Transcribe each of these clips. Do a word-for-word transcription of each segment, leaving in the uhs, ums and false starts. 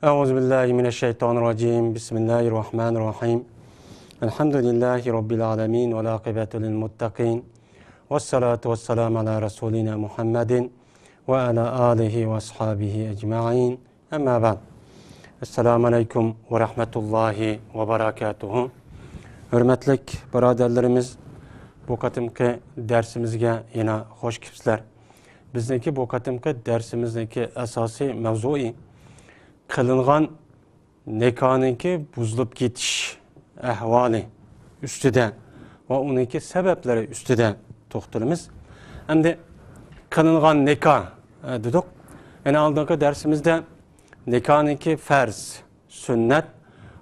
أعوذ بالله من الشيطان الرجيم. بسم الله الرحمن الرحيم. الحمد لله رب العالمين، والعاقبة للمتقين، والصلاة والسلام على رسولنا محمد وعلى آله وأصحابه أجمعين. أما بعد. السلام عليكم ورحمة الله وبركاته. ھۆرمەتلىك بۇرادەرلىرىمىز، بۇ قېتىمقى دەرسىمىزگە يەنە خوش كېلىپسىلەر. بىزنىڭكى بۇ قېتىمقى دەرسىمىزنىڭكى ئاساسىي مەۋزۇيى قىلىنغان نىكاھنىڭكى بۇزۇلۇپ كېتىش ئەھۋالى ئۈستىدە ۋە ئۇنىڭكى سەۋەبلىرى ئۈستىدە توختىلىمىز. ئەمدى قىلىنغان نىكاھ، ئە، دېدۇق. يەنە ئالدىنقى دەرسىمىزدە نىكاھنىڭكى پەرز، سۈننەت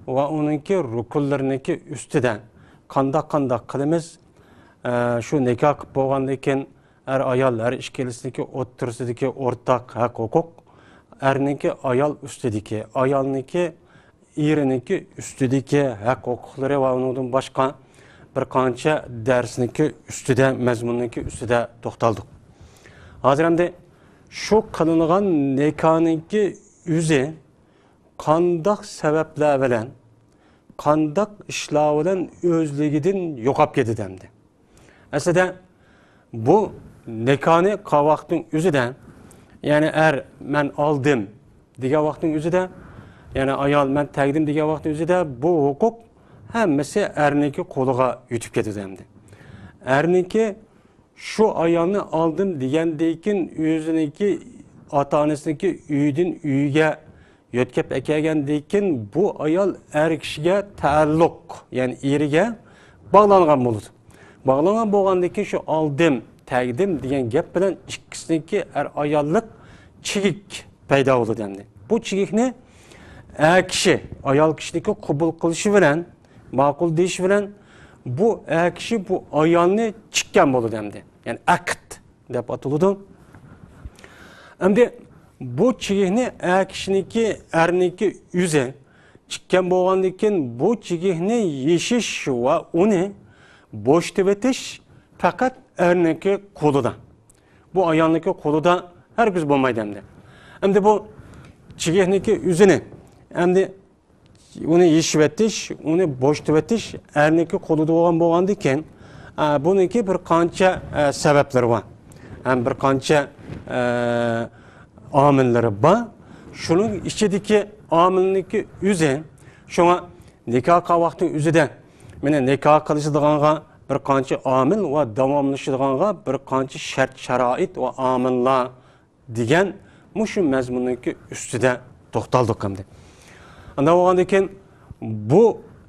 ۋە ئۇنىڭكى رۇكۇنلىرىنىڭكى ئۈستىدە قانداق، قانداق قىلىمىز؟ ئە، شۇ نىكاھ قىلىپ بولغاندىن كېيىن ئەر-ئايال ھەر ئىككىلىسىنىڭكى ئوتتۇرىسىدىكى ئورتاق ھەق-ھوقۇق، ئەرنىڭكى ئايال ئۈستىدىكى، ئايالنىڭكى ئېرىنىڭكى ئۈستىدىكى ھەق-ھوقۇقلىرى ۋە ئۇنىڭدىن باشقا بىر قانچە دەرسنىڭكى ئۈستىدە، مەزمۇننىڭكى ئۈستىدە توختالدۇق. ھازىر ئەمدى شۇ قىلىنغان نىكاھنىڭكى ئۆزى قانداق سەۋەبلەر بىلەن، قانداق ئىشلار بىلەن ئۆزلۈكىدىن يوقاپ كېتىدۇ ئەمدى؟ ئەسلىدە بۇ نىكاھنى قىلغان ۋاقىتنىڭ ئۆزىدە، يەنى ئەر مەن ئالدىم دېگەن ۋاقىتنىڭ ئۆزىدە، يەنى ئايال مەن تەگدىم دېگەن ۋاقىتنىڭ ئۆزىدە بۇ ھوقۇق ھەممىسى ئەرنىڭكى قولىغا ئۆتۈپ كېتىدۇ ئەمدى. ئەرنىڭكى شۇ ئايالنى ئالدىم دېگەندىن كېيىن، ئۆزىنىڭكى ئاتا-ئانىسىنىڭكى ئۆيىدىن ئۆيگە يۆتكەپ ئەكەلگەندىن كېيىن، بۇ ئايال ئەر كىشىگە تەئەللۇق، يەنى ئېرىگە باغلانغان بولىدۇ. باغلانغان بولغاندىن كېيىن، شۇ ئالدىم، تەگدىم دېگەن گەپ بىلەن ئىككىسىنىڭكى ئەر-ئاياللىق چىگىك پەيدا بولىدۇ ئەمدى. بۇ چىگىكنى ئەر كىشى ئايال كىشىنىڭكى قوبۇل قىلىشى بىلەن، ماقۇل دېيىشى بىلەن، بۇ ئەر كىشى بۇ ئايالنى چىككەن بولىدۇ ئەمدى. يەنى ئەقد دەپ ئاتىلىدۇ. ئەمدى بۇ چىگىكنى ئەر كىشىنىڭكى، ئەرنىڭكى ئۆزى چىككەن بولغاندىن كېيىن، بۇ چىگىكنى يېشىش ۋە ئۇنى بوشىتىۋېتىش پەقەت ئەرنىڭكى قولىدا. بۇ ئايالنىڭكى قولىدا ھەرگىز بولمايدۇ ئەمدى. ئەمدى بۇ چىگىكنىڭكى ئۆزىنى، ئەمدى ئۇنى يېشىۋېتىش، ئۇنى بوشىتىۋېتىش ئەرنىڭكى قولىدا بولغان بولغاندىكىن، ئە، بۇنىڭكى بىر قانچە، ئە، سەۋەبلىرى بار. ھەم بىر قانچە، ئە، ئامىللىرى بار. شۇنىڭ ئىچىدىكى ئامىلنىڭكى ئۆزى، شۇڭا نىكاھ قىلغان ۋاقىتنىڭ ئۆزىدە، مانا نىكاھ قىلىشىدىغانغا بىر قانچە ئامىل ۋە داۋاملىشىدىغانغا بىر قانچە شەرت-شارائىت ۋە ئامىللار دېگەن مۇشۇ مەزمۇننىڭكى ئۈستىدە توختالدۇق ئەمدى. ئانداق بولغاندىن كېيىن، بۇ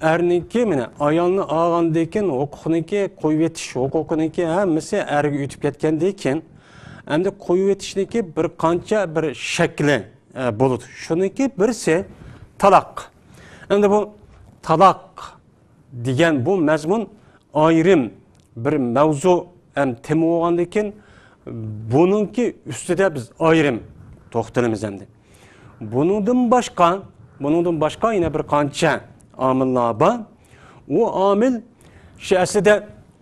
ئەرنىڭكى، مانا، ئايالنى ئالغاندىن كېيىن ھوقۇقنىڭكى، قويۇۋېتىش ھوقۇقىنىڭكى ھەممىسى ئەرگە ئۆتۈپ كەتكەندىن كېيىن، ئەمدى قويۇۋېتىشنىڭكى بىر قانچە بىر شەكلى، ئە، بولىدۇ. شۇنىڭكى بىرسى تالاق. ئەمدى بۇ تالاق دېگەن بۇ مەزمۇن ئايرىم بىر مەۋزۇ ھەم تېما بولغاندىن كېيىن، بۇنىڭكى ئۈستىدە بىز ئايرىم توختىلىمىز ئەمدى. بۇنىڭدىن باشقا، بۇنىڭدىن باشقا يەنە بىر قانچە ئامىللار بار. ئۇ ئامىل شۇ ئەسلىدە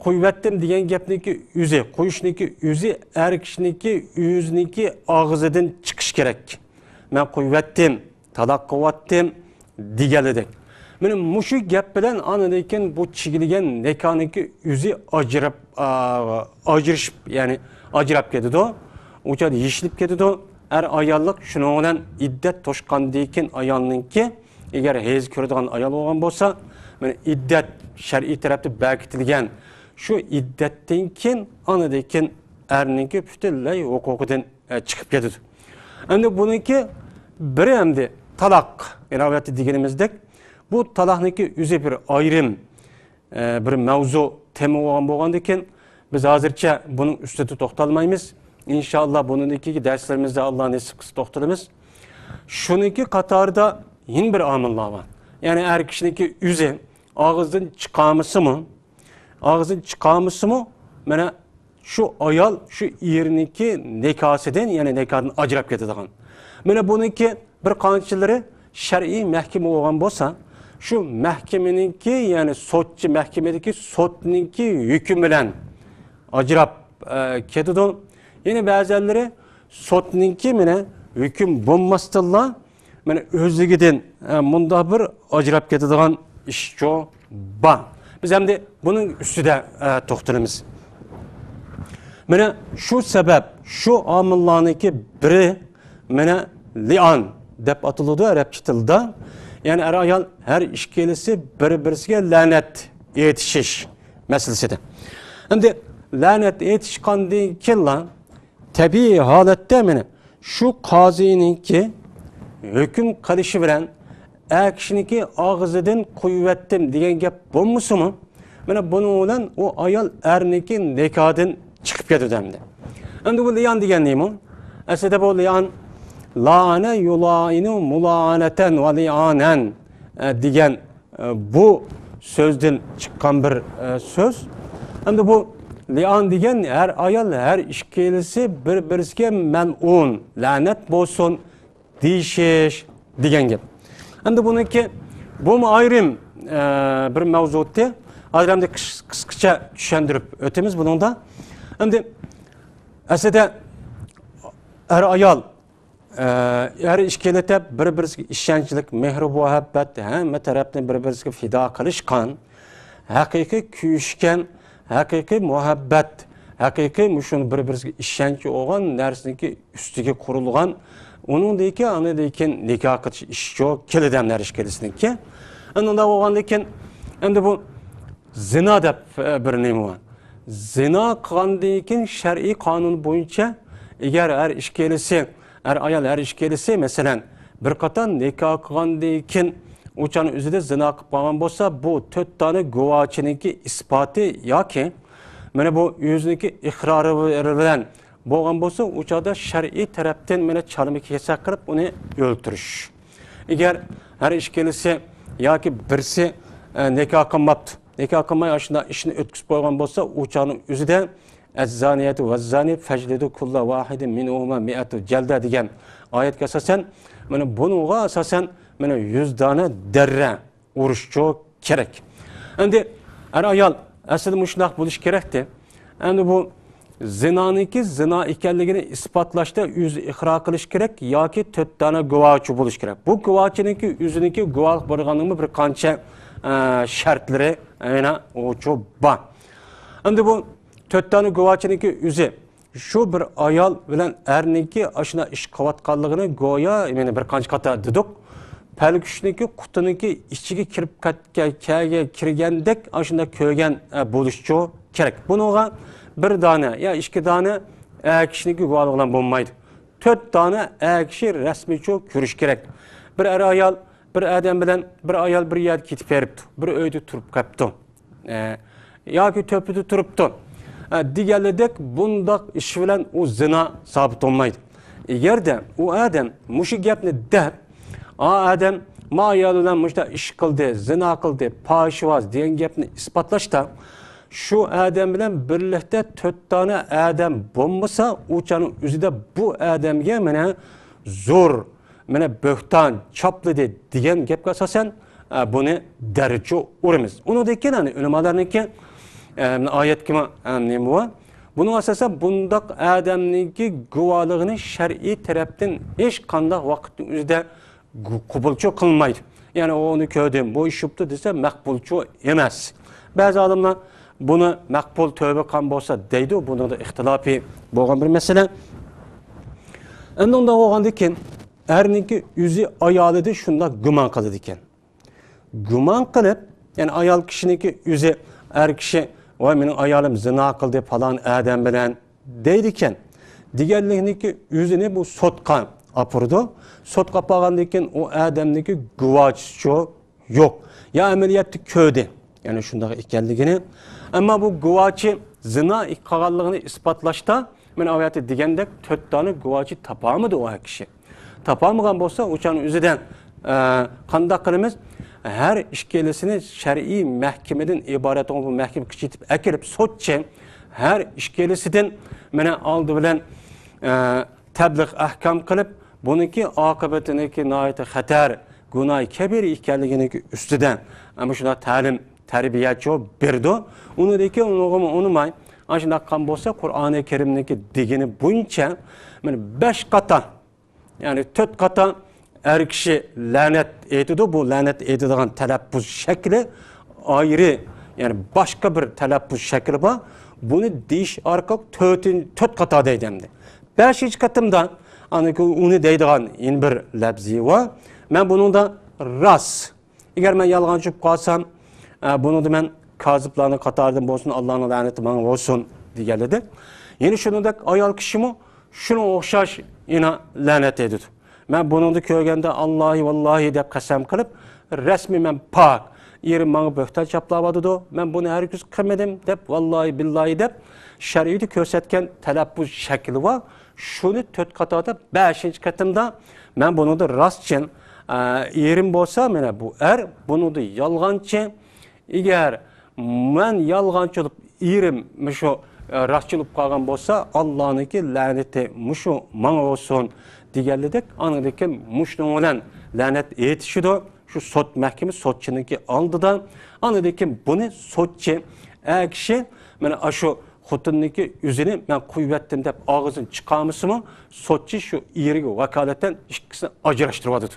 قويۇۋەتتىم دېگەن گەپنىڭكى ئۆزى، قويۇشنىڭكى ئۆزى ئەر كىشىنىڭكى ئۆزىنىڭكى ئاغزىدىن چىقىشى كېرەك. مەن قويۇۋەتتىم، تالاق قىلىۋەتتىم دېگەنلىدەك. مانا مۇشۇ گەپ بىلەن ئاندىن كېيىن بۇ چىگىلگەن نىكاھنىڭكى ئۆزى ئاجراپ، ئا، ئاجرىشىپ، يەنى ئاجراپ كېتىدۇ. ئۇ چاغدا يېشىلىپ كېتىدۇ. ئەر-ئاياللىق شۇنىڭ بىلەن ئىددەت توشقاندىن كېيىن ئايالنىڭكى، ئەگەر ھەيز كۆرىدىغان ئايال بولغان بولسا، مانا ئىددەت شەرئىي تەرەپتە بەكىتىلگەن شۇ ئىددەتتىن كېيىن، ئاندىن كېيىن ئەرنىڭكى پۈتۈنلەي ھوقۇقىدىن ئە، چىقىپ كېتىدۇ. ئەمدى بۇنىڭكى بىرى ئەمدى تالاق، ئىناۋەتتە دېگىنىمىزدەك، بۇ تالاقنىڭكى ئۆزى بىر ئايرىم، ئە، بىر مەۋزۇ، تېما بولغان بولغاندىكىن، بىز ھازىرچە بۇنىڭ ئۈستىدە توختالمايمىز. ئىنشائاللا، بۇنىڭدىن كېيىنكى دەرسلىرىمىزدە ئاللا نېسىپ قىلسا توختىلىمىز. شۇنىڭكى قاتارىدا يەنە بىر ئامىللار بار. يەنى ئەر كىشىنىڭكى ئۆزى ئاغزىدىن چىقارمىسىمۇ، ئاغزىدىن چىقارمىسىمۇ، مانا شۇ ئايال شۇ ئېرىنىڭكى نىكاسىدىن، يەنى نىكادىن ئاجراپ كېتىدىغان. مانا بۇنىڭكى بىر قانچىلىرى شەرئىي مەھكىمە بولغان بولسا، شۇ مەھكىمىنىڭكى، يەنى سوتچى، مەھكىمىدىكى سوتنىڭكى ھۆكمى بىلەن ئاجراپ، ئە، كېتىدۇ. يەنە بەزەنلىرى سوتنىڭكى مانا ھۆكۈم بولماستىنلا، مانا ئۆزلۈكىدىن، ئە، مۇنداق بىر ئاجراپ كېتىدىغان ئىشچۇ بار. بىز ئەمدى بۇنىڭ ئۈستىدە، ئە، توختىلىمىز. مانا شۇ سەۋەب، شۇ ئامىللارنىڭكى بىرى مانا لىئان دەپ ئاتىلىدۇ ئەرەبچە تىلدا. يەنى ئەر-ئايال ھەر ئىككىلىسى بىر-بىرسىگە لەنەت ئېيتىشىش مەسىلىسىدە. ئەمدى لەنەت ئېيتىشقاندىن كېيىنلا تەبىئىي ھالەتتە مانا شۇ قازىنىڭكى ھۆكۈم قىلىشى بىلەن ئەر كىشىنىڭكى ئاغزىدىن قويۇۋەتتىم دېگەن گەپ بولمىسىمۇ، مانا بۇنىڭ بىلەن ئۇ ئايال ئەرنىڭكى نىكاھىدىن چىقىپ كېتىدۇ ئەمدى. ئەمدى بۇ لىئان دېگەن نېمە؟ ئەسلىدە بۇ لىئان، لائەنە يۇلائىنۇ مۇلائەنەتەن ۋە لىئانەن، ئە، دېگەن ئە، بۇ سۆزدىن چىققان بىر، ئە، سۆز. ئەمدى بۇ لىئان دېگەن ھەر ئايال، ھەر ئىككىلىسى بىر-بىرسىگە مەلئۇن، لەنەت بولسۇن دېيىشىش دېگەن گەپ. ئەمدى بۇنىڭكى، بۇمۇ ئايرىم، ئە، بىر مەۋزۇتى. ھازىر ئەمدى قىس-، قىسقىچە چۈشەندۈرۈپ ئۆتىمىز بۇنىڭدا. ئەمدى ئەسلىدە ئەر-ئايال ئە، ھەر ئىككىلى تەرەپ بىر-بىرسىگە ئىشەنچلىك، مېھرى-مۇھەببەت، ھەممە تەرەپنى بىر-بىرسىگە پىدا قىلىشقان، ھەقىقىي كۆيۈشكەن، ھەقىقىي مۇھەببەت، ھەقىقىي مۇشۇ بىر-بىرسىگە ئىشەنچى بولغان نەرسىنىڭكى ئۈستىگە قۇرۇلغان، ئۇنىڭدىن كېيىن، ئاندىن كېيىن نىكاھ قىلىش ئىشىچۇ كېلىدۇ ھەر ئىككىلىسىنىڭكى. ئەمدى ئۇنداق بولغاندىن كېيىن، ئەمدى بۇ زىنا دەپ، ئە، بىر نېمە بار. زىنا قىلغاندىن كېيىن شەرئىي قانۇن بويىچە، ئەگەر ھەر ئىككىلىسى، ئەر-ئايال ھەر ئىككىلىسى، مەسىلەن، بىر قاتار نىكاھ قىلغاندىن كېيىن ئۇ چاغنىڭ ئۆزىدە زىنا قىلىپ قالغان بولسا، بۇ تۆت دانە گۇۋاچىنىڭكى ئىسپاتى ياكى مانا بۇ ئۆزىنىڭكى ئىقرارى بىلەن بولغان بولسا، ئۇ چاغدا شەرئىي تەرەپتىن مانا چالما-كېسەك قىلىپ ئۇنى ئۆلتۈرۈش. ئەگەر ھەر ئىككىلىسى ياكى بىرسى، ئە، نىكاھ قىلماپتۇ، نىكاھ قىلماي ئاشۇنداق ئىشنى ئۆتكۈزۈپ قويغان بولسا، ئۇ چاغنىڭ ئۆزىدە ئەززانىيەتۇ ۋەززانى فەجلىدۇ كۇللا ۋاھىدىن مىنھۇما مىئەتۇ جەلدە دېگەن ئايەتكە ئاساسەن، مانا بۇنىڭغا ئاساسەن، مانا يۈز دانە دەررە ئۇرۇشچۇ كېرەك. ئەمدى ئەر-ئايال ئەسلىدە مۇشۇنداق بولۇشى كېرەكتى. ئەمدى بۇ زىنانىڭكى زىنا ئىكەنلىكىنى ئىسپاتلاشتا ئۆزى ئىقرار قىلىشى كېرەك ياكى تۆت دانە گۇۋاچى بولۇشى كېرەك. بۇ گۇۋاچىنىڭكى ئۆزىنىڭكى گۇۋاھلىق بېرىدىغاننىڭمۇ بىر قانچە، ئە، شەرتلىرى يەنە ئۇچۇ بار. ئەمدى بۇ تۆت دانە گۇۋاچىنىڭكى ئۆزى شۇ بىر ئايال بىلەن ئەرنىڭكى ئاشۇنداق ئىش قىلىۋاتقانلىقىنى گويا، يەنى بىر قانچە قاتا دېدۇق، پەلكۈشنىڭكى قۇتىنىڭكى ئىچىگە كىرىپ كەتكەن، كەگە كىرگەندەك ئاشۇنداق كۆرگەن، ئە، بولۇشچۇ كېرەك. بۇنىڭغا بىر دانە يا ئىككى دانە ئەر كىشىنىڭكى گۇۋاھلىقى بىلەن بولمايدۇ. تۆت دانە ئەر كىشى رەسمىيچۇ كۆرۈش كېرەك. بىر ئەر-ئايال، بىر ئادەم بىلەن بىر ئايال بىر يەردە كېتىپ بېرىپتۇ، بىر ئۆيدە تۇرۇپ قاپتۇ. ئە، ياكى تۆپىدە تۇرۇپتۇ، ئە، دېگەنلىدەك بۇنداق ئىش بىلەن ئۇ زىنا سابىت بولمايدۇ. ئەگەردە ئۇ ئادەم مۇشۇ گەپنى دەپ، ئا ئادەم ما ئايال بىلەن مۇشۇنداق ئىش قىلدى، زىنا قىلدى، پاھىشىۋاز دېگەن گەپنى ئىسپاتلاشتا، شۇ ئادەم بىلەن بىرلىكتە تۆت دانە ئادەم بولمىسا، ئۇ چاغنىڭ ئۆزىدە بۇ ئادەمگە مانا زور مانا بۆھتان چاپلىدى دېگەن گەپكە ئاساسەن، ئە، بۇنى دەررىچۇ ئۇرىمىز. ئۇنىڭدىن كېيىن، يەنى، ئۆلىمالارنىڭكى، ئە، ئايەتكىمۇ، ئە، نېمە بار؟ بۇنىڭ ئاساسەن بۇنداق ئادەمنىڭكى گۇۋاھلىقىنى شەرئىي تەرەپتىن ھېچقانداق ۋاقىتنىڭ ئۆزىدە گۇ-، قوبۇلچۇ قىلمايدۇ. يەنى، ئۇ ئۇنى كۆردۈم، بۇ ئىش بوپتۇ دېسە، مەقبۇلچۇ ئەمەس. بەزى ئالىملار بۇنى مەقبۇل تۆۋە قىلغان بولسا دەيدۇ، بۇنىڭدا ئىختىلاپى بولغان بىر مەسىلە. ئەمدى ئۇنداق بولغاندىن كېيىن، ئەرنىڭكى ئۆزى ئايالىدا شۇنداق گۇمان قىلىدىكەن. گۇمان قىلىپ، يەنى ئايال كىشىنىڭكى ئۆزى، ئەر كىشى، ۋاي، مېنىڭ ئايالىم زىنا قىلدى پالان ئادەم بىلەن دەيدىكەن. دېگەنلىكنىكى ئۆزىنى بۇ سوتقا ئاپىرىدۇ. سوتقا ئاپارغاندىن كېيىن ئۇ ئادەمنىڭكى گۇۋاچىسىچۇ يوق. يا ئەمەلىيەتتە كۆردى، يەنى شۇنداق ئىكەنلىكىنى. ئەمما بۇ گۇۋاچى زىنا قىلغانلىقىنى ئىسپاتلاشتا، مەن ئاۋۇ يەردە دېگەندەك، تۆت دانە گۇۋاچى تاپالمىدى ئۇ كىشى. تاپالمىغان بولسا، ئۇ چاغنىڭ ئۆزىدە، ئە، قانداق قىلىمىز؟ ھەر ئىككىلىسىنى شەرئىي مەھكىمىدىن ئىبارەت بولغان بۇ مەھكىمىگە كېچىكتۈرۈپ ئەكىرىپ، سوتچى ھەر ئىككىلىسىدىن مانا ئالدى بىلەن، ئە، تەبلىغ ئەھكام قىلىپ، بۇنىڭكى ئاقىۋىتىنىڭكى ناھايىتى خەتەر، گۇناھى كەبىرە ئىكەنلىكىنىڭكى ئۈستىدە، ئە، مۇشۇنداق تەلىم، تەربىيەچۇ بېرىدۇ. ئۇنىڭدىن كېيىن ئۇنىڭغىمۇ ئۇنىماي، ئاشۇنداق قىلغان بولسا، قۇرئانى كەرىمنىڭكى دېگىنى بويىچە، مانا بەش قاتا، يەنى تۆت قاتا ئەر كىشى لەنەت ئېيتىدۇ. بۇ لەنەت ئېيتىدىغان تەلەپپۇز شەكلى ئايرى، يەنى باشقا بىر تەلەپپۇز شەكلى بار. بۇنى دېيىش ئارقىلىق تۆتىن-، تۆت قاتا دەيدۇ ئەمدى. بەشىنچى قېتىمدا ئاندىن كېيىن ئۇنى دەيدىغان يەنە بىر لەپزى بار. مەن بۇنىڭدا راست، ئەگەر مەن يالغانچى بولۇپ قالسام، ئە، بۇنىڭدا مەن كازىپلارنىڭ قاتارىدىن بولسۇن، ئاللانىڭ لەنىتى ماڭا بولسۇن دېگەنلىدەك. يەنە شۇنىڭدەك ئايال كىشىمۇ شۇنىڭغا ئوخشاش يەنە لەنەت ئېيتىدۇ. مەن بۇنىڭدا كۆرگەندە ئاللاھى ۋاللاھى دەپ قەسەم قىلىپ، رەسمىي مەن پاك، ئېرىم ماڭا بۆھتان چاپلاۋاتىدۇ، مەن بۇنى ھەرگىز قىلمىدىم دەپ، ۋاللاھى بىللاھى دەپ، شەرئىيدە كۆرسەتكەن تەلەپپۇز شەكلى بار. شۇنى تۆت قاتاردا بەشىنچى قېتىمدا مەن بۇنىڭدا راستچىل، ئە، ئېرىم بولسا، مانا بۇ ئەر، بۇنىڭدا يالغانچى. ئەگەر مەن يالغانچى بولۇپ، ئېرىم مۇشۇ، ئە، راستچىل بولۇپ قالغان بولسا، ئاللانىڭكى لەنىتى مۇشۇ ماڭا بولسۇن دېگەنلىدەك، ئاندىن كېيىن مۇشۇنىڭ بىلەن لەنەت ئېيتىشىدۇ. شۇ سوت مەھكىمە سوتچىنىڭكى ئالدىدا. ئاندىن كېيىن بۇنى سوتچى، ئە، كىشى، مانا ئاشۇ خوتۇننىڭكى ئۆزىنى مەن قويۇۋەتتىم دەپ ئاغزىنى چىقارمىسىمۇ، سوتچى شۇ ئېرىگە ۋاكالىتەن ئىككىسىنى ئاجراشتۇرۇۋاتىدۇ.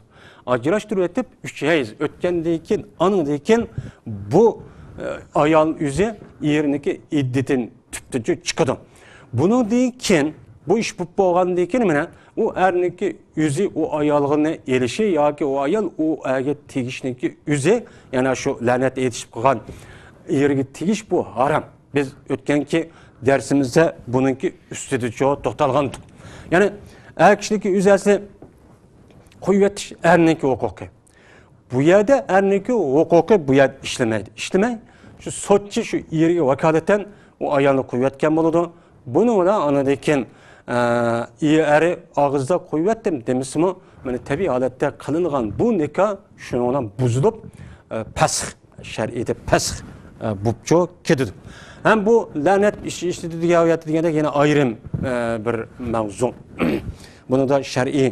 ئاجراشتۇرۇۋېتىپ، ئۈچ ھەيز ئۆتكەندىن كېيىن، ئانىڭدىن كېيىن بۇ، ئە، ئايال ئۆزى ئېرىنىڭكى ئىددىتىدىن تۈپتىنچە چىقىدۇ. بۇنىڭدىن كېيىن، بۇ ئىش بولۇپ بولغاندىن كېيىن، مانا، ئۇ ئەرنىڭكى ئۆزى ئۇ ئايالغىنى ئېلىشى ياكى ئۇ ئايال ئۇ ئەرگە تېگىشنىڭكى ئۆزى، يەنى شۇ لەنەت ئېيتىشىپ قالغان ئېرىگە تېگىش، بۇ ھارام. بىز ئۆتكەنكى دەرسىمىزدە بۇنىڭكى ئۈستىدە چوڭ توختالغانىدۇق. يەنى ئەر كىشىنىڭكى ئۆزى ئەسلى قويۇۋېتىش ئەرنىڭكى ھوقۇقى. بۇ يەردە ئەرنىڭكى ھوقۇقى بۇ يەردە ئىشلىمەيدۇ. ئىشلىمەي، شۇ سوتچى شۇ ئېرىگە ۋاكالىتەن ئۇ ئايالنى قويۇۋەتكەن بولىدۇ. بۇنى ئۇلار ئاندىن كېيىن، ئە، ئېرى ئاغزىدا قويۇۋەتتىم دېمىسىمۇ، مانا تەبىئىي ھالەتتە قىلىنغان بۇ نىكاھ شۇنىڭ بىلەن بۇزۇلۇپ، ئە، پەسخ، شەرئىيدە پەسخ، ئە، بوپچۇ كېتىدۇ. ھەم بۇ لەنەت ئىش-، ئىشلىتىدۇ دېگەن، ئۇ يەردە دېگەندەك يەنە ئايرىم، ئە، بىر مەۋزۇ. بۇنىڭدا شەرئىي،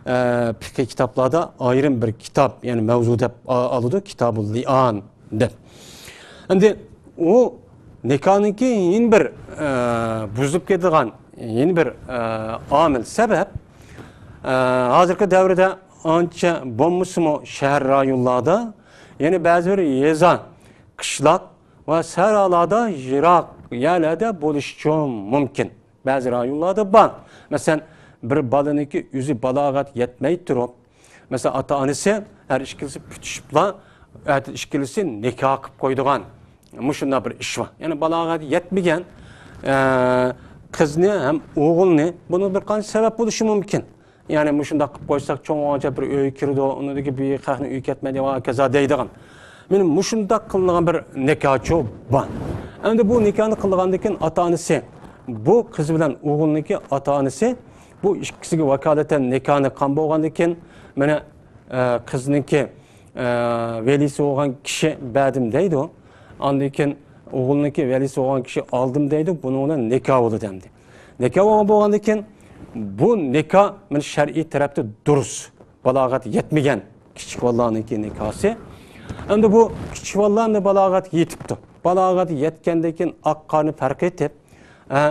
ئە، پىقھىي كىتابلاردا ئايرىم بىر كىتاب، يەنى مەۋزۇ دەپ ئا-، ئالىدۇ، كىتابۇل لىئان دەپ. ئەمدى ئۇ نىكاھنىڭكى يەنە بىر، ئە، بۇزۇلۇپ كېتىدىغان يەنە بىر، ئە، ئامىل، سەۋەب، ئە، ھازىرقى دەۋردە ئانچە بولمىسىمۇ شەھەر رايونلاردا، يەنە بەزى بىر يېزا، قىشلاق ۋە سەھرالادا، يىراق يەرلەردە بولۇشىچۇ مۇمكىن. بەزى رايونلاردا بار. مەسىلەن، بىر بالىنىڭكى ئۆزى بالاغەت يەتمەي تۇرۇپ، مەسىلەن، ئاتا-ئانىسى ھەر ئىككىلىسى پۈتۈشۈپلا، ئەتە ئىككىلىسى نىكاھ قىلىپ قويىدىغان مۇشۇنداق بىر ئىش بار. يەنى بالاغەت يەتمىگەن، ئە، قىزنى ھەم ئوغۇلنى، بۇنىڭ بىر قانچە سەۋەب بولۇشى مۇمكىن. يەنى مۇشۇنداق قىلىپ قويساق، چوڭ بولغانچە بىر ئۆيگە كىرىدۇ، ئۇنىڭدىن كېيىن بىر خەقنىڭ ئۆيى كەتمەيدۇ، ھاكازا دەيدىغان. مانا مۇشۇنداق قىلىنغان بىر نىكاھچۇ بار. ئەمدى بۇ نىكاھنى قىلغاندىن كېيىن ئاتا-ئانىسى بۇ قىز بىلەن ئوغۇلنىڭكى ئاتا-ئانىسى بۇ ئىككىسىگە ۋاكالىتەن نىكاھنى قىلغان بولغاندىن كېيىن، مانا، ئە، قىزنىڭكى، ئە، ۋەلىسى بولغان كىشى بەردىم دەيدۇ. ئاندىن كېيىن ئوغۇلنىڭكى ۋەلىسى بولغان كىشى ئالدىم دەيدۇ. بۇنىڭ بىلەن نىكاھ بولىدۇ ئەمدى. نىكاھ بولغان بولغاندىن كېيىن بۇ نىكاھ مانا شەرئىي تەرەپتە دۇرۇس. بالاغەت يەتمىگەن كىچىك بالىلارنىڭكى نىكاھسى. ئەمدى بۇ كىچىك بالىلار ئەمدى بالاغەتكە يېتىپتۇ. بالاغەت يەتكەندىن كېيىن ئاق قارنى پەرق ئېتىپ، ئە،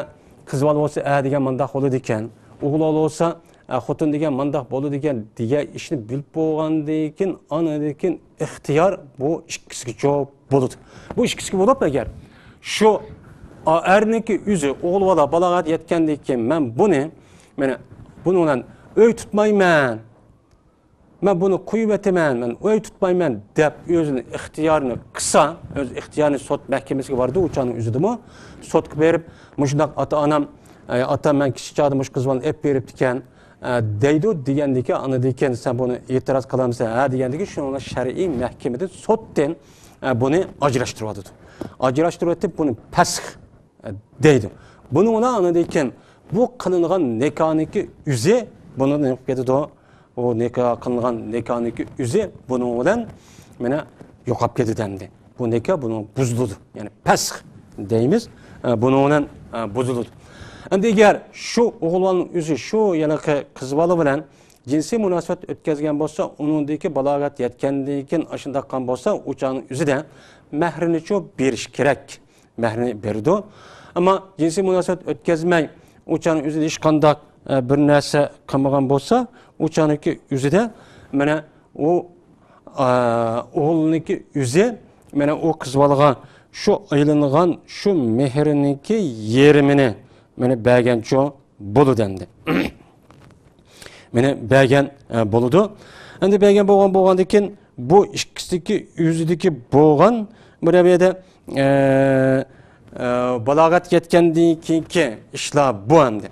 قىز بالا بولسا ئە دېگەن مانداق بولىدىكەن، ئوغۇل بالا بولسا، ئە، خوتۇن دېگەن مانداق بولىدىكەن دېگەن ئىشنى بىلىپ بولغاندىن كېيىن، ئاندىن كېيىن ئىختىيار بۇ ئىككىسىگىچۇ بولىدۇ. بۇ ئىككىسىگە بولۇپ، ئەگەر شۇ، ئا، ئەرنىڭكى ئۆزى ئوغۇل بالا بالاغەت يەتكەندىن كېيىن مەن بۇنى، مانا، بۇنىڭ بىلەن ئۆي تۇتمايمەن، مەن بۇنى قويۇۋېتىمەن، مەن ئۆي تۇتمايمەن دەپ ئۆزىنىڭ ئىختىيارىنى قىلسا، ئۆز ئىختىيارىنى سوت مەھكىمىسىگە بارىدۇ، ئۇ چاغنىڭ ئۆزىدىمۇ سوتقا بېرىپ، مۇشۇنداق ئاتا-ئانام، ئە، ئاتا مەن كىچىك چاغدا مۇشۇ قىز بالىنى ئېلىپ بېرىپتىكەن، ئە، دەيدۇ، دېگەندىكىن، ئاندىن كېيىن سەن بۇنى ئېتىراز قىلامسەن، ھە، دېگەندىكىن شۇنىڭ بىلەن شەرئىي مەھكىمىدىن سوتتىن، ئە، بۇنى ئاجراشتۇرۇۋاتىدۇ. ئاجراشتۇرۇۋېتىپ بۇنى پەسخ دەيدۇ. بۇنىڭ بىلەن ئاندىن كېيىن بۇ قىلىنغان نىكاھنىڭكى ئۆزى، بۇنىڭدا نېمە قىلىپ كېتىدۇ؟ ئۇ نىكاھ قىلىنغان نىكاھنىڭكى ئۆزى بۇنىڭ بىلەن مانا يوقاپ كېتىدۇ ئەمدى. بۇ نىكاھ بۇنىڭ بۇزۇلىدۇ. يەنى پەسخ دەيمىز، ئە، بۇنىڭ بىلەن، ئە، بۇزۇلىدۇ. ئەمدى ئەگەر شۇ ئوغۇل بالىنىڭ ئۆزى شۇ ھېلىقى قىز بالا بىلەن جىنسىي مۇناسىۋەت ئۆتكۈزگەن بولسا، ئۇنىڭدىكى بالاغەت يەتكەندىن كېيىن ئاشۇنداق قىلغان بولسا، ئۇ چاغنىڭ ئۆزىدە مەھرىنىچۇ بېرىش كېرەك. مەھرىنى بېرىدۇ. ئەمما جىنسىي مۇناسىۋەت ئۆتكۈزمەي، ئۇ چاغنىڭ ئۆزىدە ھېچقانداق، ئە، بىر نەرسە قىلمىغان بولسا، ئۇ چاغنىڭكى ئۆزىدە، مانا ئۇ، ئا، ئوغلىنىڭكى ئۆزى، مانا ئۇ قىز بالىغا شۇ ئېلىنغان شۇ مېھرىنىڭكى يېرىمىنى مانا بەرگەنچۇ بولىدۇ ئەمدى. مانا بەرگەن، ئە، بولىدۇ. ئەمدى بەرگەن بولغان، بولغاندىن كېيىن بۇ ئىككىسىدىكى ئۆزىدىكى بولغان بۇ نەۋىيەدە، ئە، ئە، بالاغەتكە يەتكەندىن كېيىنكى ئىشلار بۇ ئەمدى.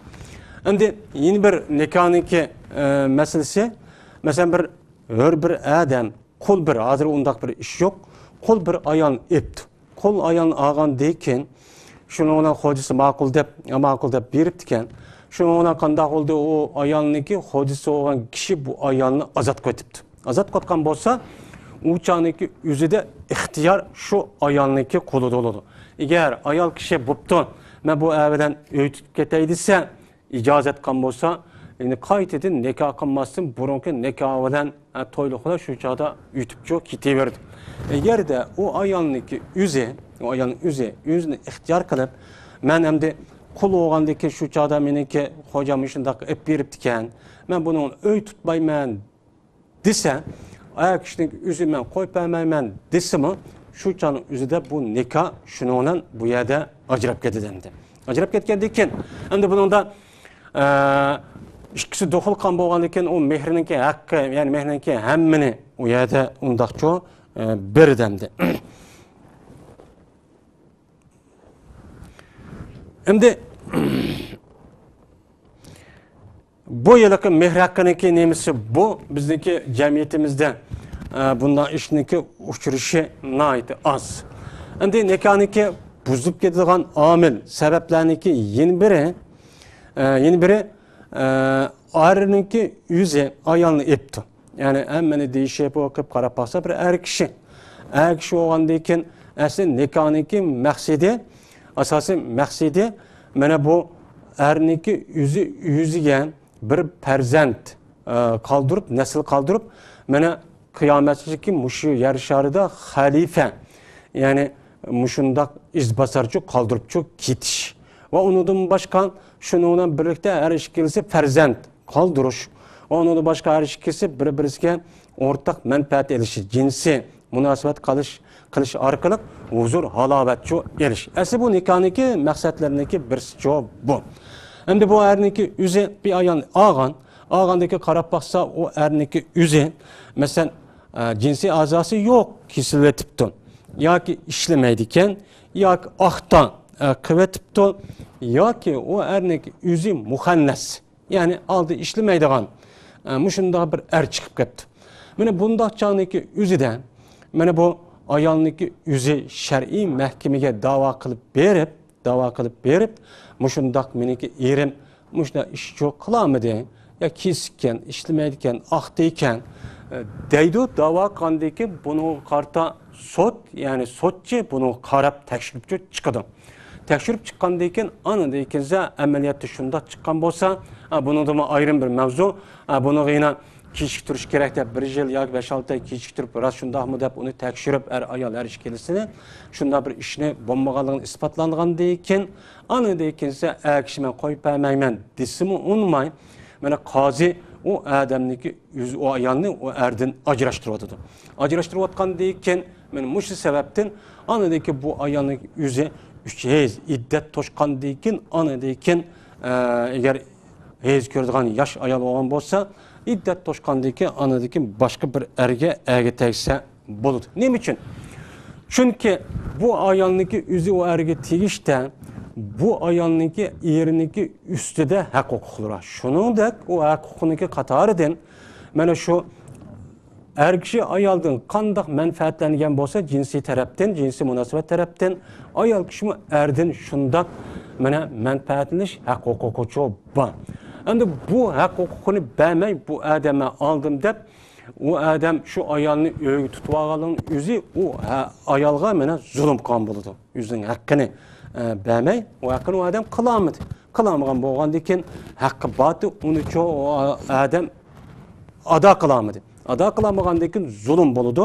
ئەمدى يەنە بىر نىكاھنىڭكى، ئە، مەسىلىسى، مەسىلەن، بىر ھۆر بىر ئادەم، قۇل بىر، ھازىر ئۇنداق بىر ئىش يوق، قۇل بىر ئايالنى ئېپتۇ. قۇل ئايالنى ئالغاندىن كېيىن، شۇنىڭ بىلەن خوجىسى ماقۇل دەپ، ماقۇل دەپ بېرىپتىكەن. شۇنىڭ بىلەن قانداق بولدى؟ ئۇ ئايالنىڭكى خوجىسى بولغان كىشى بۇ ئايالنى ئازاد قىلىۋېتىپتۇ. ئازاد قىلىۋاتقان بولسا، ئۇ چاغنىڭكى ئۆزىدە ئىختىيار شۇ ئايالنىڭكى قولىدا بولىدۇ. ئەگەر ئايال كىشى، بوپتۇ، مەن بۇ ئەر بىلەن ئۆي تۇتۇپ كېتەي دېسە، ئىجازەت قىلغان بولسا، يەنى قايتىدىن نىكاھ قىلماستىن بۇرۇنقى نىكاھى بىلەن، ئە، تويلۇقلار شۇ چاغدا ئۆتۈپچۇ كېتىۋېرىدۇ. ئەگەردە ئۇ ئايالنىڭكى ئۆزى، ئۇ ئايالنىڭ ئۆزى ئۆزىنى ئىختىيار قىلىپ، مەن ئەمدى قۇل بولغاندىن كېيىن شۇ چاغدا مېنىڭكى خوجام مۇشۇنداق ئېلىپ بېرىپتىكەن، مەن بۇنىڭ ئۆي تۇتمايمەن دېسە، ئەر كىشىنىڭ ئۆزى مەن قويۇپ بەرمەيمەن دېسىمۇ، شۇ چاغنىڭ ئۆزىدە بۇ نىكاھ شۇنىڭ بىلەن بۇ يەردە ئاجراپ كېتىدۇ ئەمدى. ئاجراپ كەتكەندىن كېيىن، ئەمدى بۇنىڭدا، ئە، ئىككىسى دۇخۇل قىلغان بولغاندىن كېيىن ئۇ مېھرىنىڭكى ھەققى، يەنى مېھرىنىڭكى ھەممىنى ئۇ يەردە ئۇنداقچۇ، ئە، بېرىدۇ ئەمدى. ئەمدى بۇ يىلقى مېھىر ھەققىنىڭكى نېمىسى بۇ؟ بىزنىڭكى جەمئىيىتىمىزدە، ئە، بۇنداق ئىشنىڭكى ئۇچرىشى ناھايىتى ئاز. ئەمدى نىكاھنىڭكى بۇزۇلۇپ كېتىدىغان ئامىل، سەۋەبلەرنىڭكى يەنە بىرى، ئە، يەنە بىرى، ئە، ئەرنىڭكى ئۆزى ئايالنى ئېپتۇ. يەنى ھەممىنى دېيىشىپ، ئوقۇپ، قاراپ باقسا، بىر ئەر كىشى. ئەر كىشى بولغاندىن كېيىن، ئەسلى نىكاھنىڭكى مەقسىتى، ئاساسىي مەقسىتى، مانا بۇ ئەرنىڭكى ئۆزى ئۆزىگە بىر پەرزەنت، ئە، قالدۇرۇپ، نەسىل قالدۇرۇپ، مانا قىيامەتكىچە مۇشۇ يەر شارىدا خەلىپە، يەنى مۇشۇنداق ئىزباسارچۇ قالدۇرۇپچۇ كېتىش. ۋە ئۇنىڭدىن باشقا، شۇنىڭ بىلەن بىرلىكتە ھەر ئىككىلىسى پەرزەنت قالدۇرۇش. ۋە ئۇنىڭدىن باشقا ھەر ئىككىسى بىر-بىرسىگە ئورتاق مەنپەئەت ئېلىشى، جىنسىي مۇناسىۋەت قىلىش، قىلىش ئارقىلىق ھۇزۇر، ھالاۋەتچۇ ئېلىش. ئەسلى بۇ نىكاھنىڭكى مەقسەتلىرىنىڭكى بىرسىچۇ بۇ. ئەمدى بۇ ئەرنىڭكى ئۆزى بىر ئايالنى ئالغان، ئالغاندىن كېيىن قاراپ باقسا، ئۇ ئەرنىڭكى ئۆزى، مەسىلەن، ئە، جىنسىي ئەزاسى يوق، كېسىلىۋېتىپتۇ. ياكى ئىشلىمەيدىكەن، ياكى ئاختا، ئە، قىلىۋېتىپتۇ، ياكى ئۇ ئەرنىڭكى ئۆزى مۇخەننەس. يەنى ئالدى ئىشلىمەيدىغان، ئە، مۇشۇنداق بىر ئەر چىقىپ كەپتۇ. مانا بۇنداق چاغنىڭكى ئۆزىدە، مانا بۇ ئايالنىڭكى ئۆزى شەرئىي مەھكىمىگە داۋا قىلىپ بېرىپ، داۋا قىلىپ بېرىپ، مۇشۇنداق مېنىڭكى ئېرىم مۇشۇنداق ئىشچۇ قىلالمىدى، يا كېسىككەن، ئىشلىمەيدىكەن، ئاختىكەن، ئە، دەيدۇ. داۋا قىلغاندىن كېيىن بۇنىڭغا قارىتا سوت، يەنى سوتچى بۇنىڭغا قاراپ تەكشۈرۈپچۇ چىقىدۇ. تەكشۈرۈپ چىققاندىن كېيىن، ئاندىن كېيىن ئەمەلىيەتتە شۇنداق چىققان بولسا، ئە، بۇنىڭدىمۇ ئايرىم بىر مەۋزۇ، ئە، بۇنىڭغا يەنە كېچىكتۈرۈش كېرەك دەپ، بىر يىل ياكى بەش-ئالتە ئاي كېچىكتۈرۈپ، راست شۇنداقمۇ دەپ ئۇنى تەكشۈرۈپ، ئەر-ئايال ھەر ئىككىلىسىنى شۇنداق بىر ئىشنى بولمىغانلىقىنى ئىسپاتلانغاندىن كېيىن، ئاندىن كېيىن ئەر كىشى مەن قويۇپ بەرمەيمەن دېسىمۇ ئۇنىماي، مانا قازى ئۇ ئادەمنىڭكى ئۆزى، ئۇ ئايالنى ئۇ ئەردىن ئاجراشتۇرۇۋاتىدۇ. ئاجراشتۇرۇۋاتقاندىن كېيىن، مانا مۇشۇ سەۋەبتىن ئاندىن كېيىن بۇ ئايالنىڭ ئۆزى ئۈچ ھەيز ئىددەت توشقاندىن كېيىن، ئاندىن كېيىن، ئە، ئەگەر ھەيز كۆرىدىغان ياش ئايال بولغان بولسا، ئىددەت توشقاندىن كېيىن، ئاندىن كېيىن باشقا بىر ئەرگە، ئەرگە تەگسە بولىدۇ. نېمە ئۈچۈن؟ چۈنكى بۇ ئايالنىڭكى ئۆزى ئۇ ئەرگە تېگىشتە، بۇ ئايالنىڭكى ئېرىنىڭكى ئۈستىدە ھەق ھوقۇقلىرى بار. شۇنىڭدەك ئۇ ھەق ھوقۇقنىڭكى قاتارىدىن مانا شۇ ئەر كىشى ئايالدىن قانداق مەنپەئەتلەنگەن بولسا، جىنسىي تەرەپتىن، جىنسىي مۇناسىۋەت تەرەپتىن، ئايال كىشىمۇ ئەردىن شۇنداق مانا مەنپەئەتلىنىش ھەق ھوقۇقىچۇ بار. ئەمدى بۇ ھەق ھوقۇقىنى بەرمەي، بۇ ئادەم مەن ئالدىم دەپ، ئۇ ئادەم شۇ ئايالنى ئۆيگە تۇتۇۋالغانلىقىنىڭ ئۆزى ئۇ ھە-، ئايالغا مانا زۇلۇم قىلغان بولىدۇ. ئۆزىنىڭ ھەققىنى، ئە، بەرمەي، ئۇ ھەققىنى ئۇ ئادەم قىلالمىدى. قىلالمىغان بولغاندىن كېيىن ھەققى بارتى، ئۇنىچۇ ئۇ ئادەم ئادا قىلالمىدى. ئادا قىلالمىغاندىن كېيىن زۇلۇم بولىدۇ.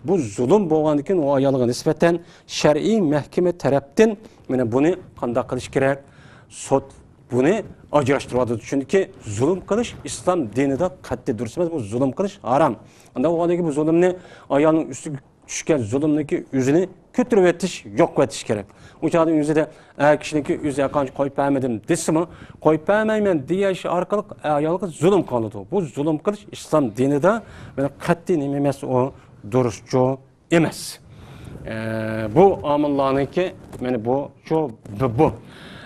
بۇ زۇلۇم بولغاندىن كېيىن ئۇ ئايالغا نىسبەتەن شەرئىي مەھكىمە تەرەپتىن مانا بۇنى قانداق قىلىش كېرەك؟ سوت بۇنى ئاجراشتۇرۇۋاتىدۇ. چۈنكى زۇلۇم قىلىش ئىسلام دىنىدا قەتئىي دۇرۇس ئەمەس، بۇ زۇلۇم قىلىش ھارام. ئانداق بولغاندىكىن بۇ زۇلۇمنى، ئايالنىڭ ئۈستىگە چۈشكەن زۇلۇمنىكى ئۆزىنى كۆتۈرۈۋېتىش، يوقىۋېتىش كېرەك. ئۇ چاغدا ئۆزىدە ئەر كىشىنىڭكى ئۆزى ھەرقانچە قويۇپ بەرمىدىم دېسىمۇ، قويۇپ بەرمەيمەن دېيىش ئارقىلىق ئايالغا زۇلۇم قىلىنىدۇ. بۇ زۇلۇم قىلىش ئىسلام دىنىدا مانا قەتئىي نېمە ئەمەس، ئۇ دۇرۇسچۇ ئەمەس. ئە، بۇ ئامىللارنىڭكى، مانا بۇ، شۇ، بۇ، بۇ.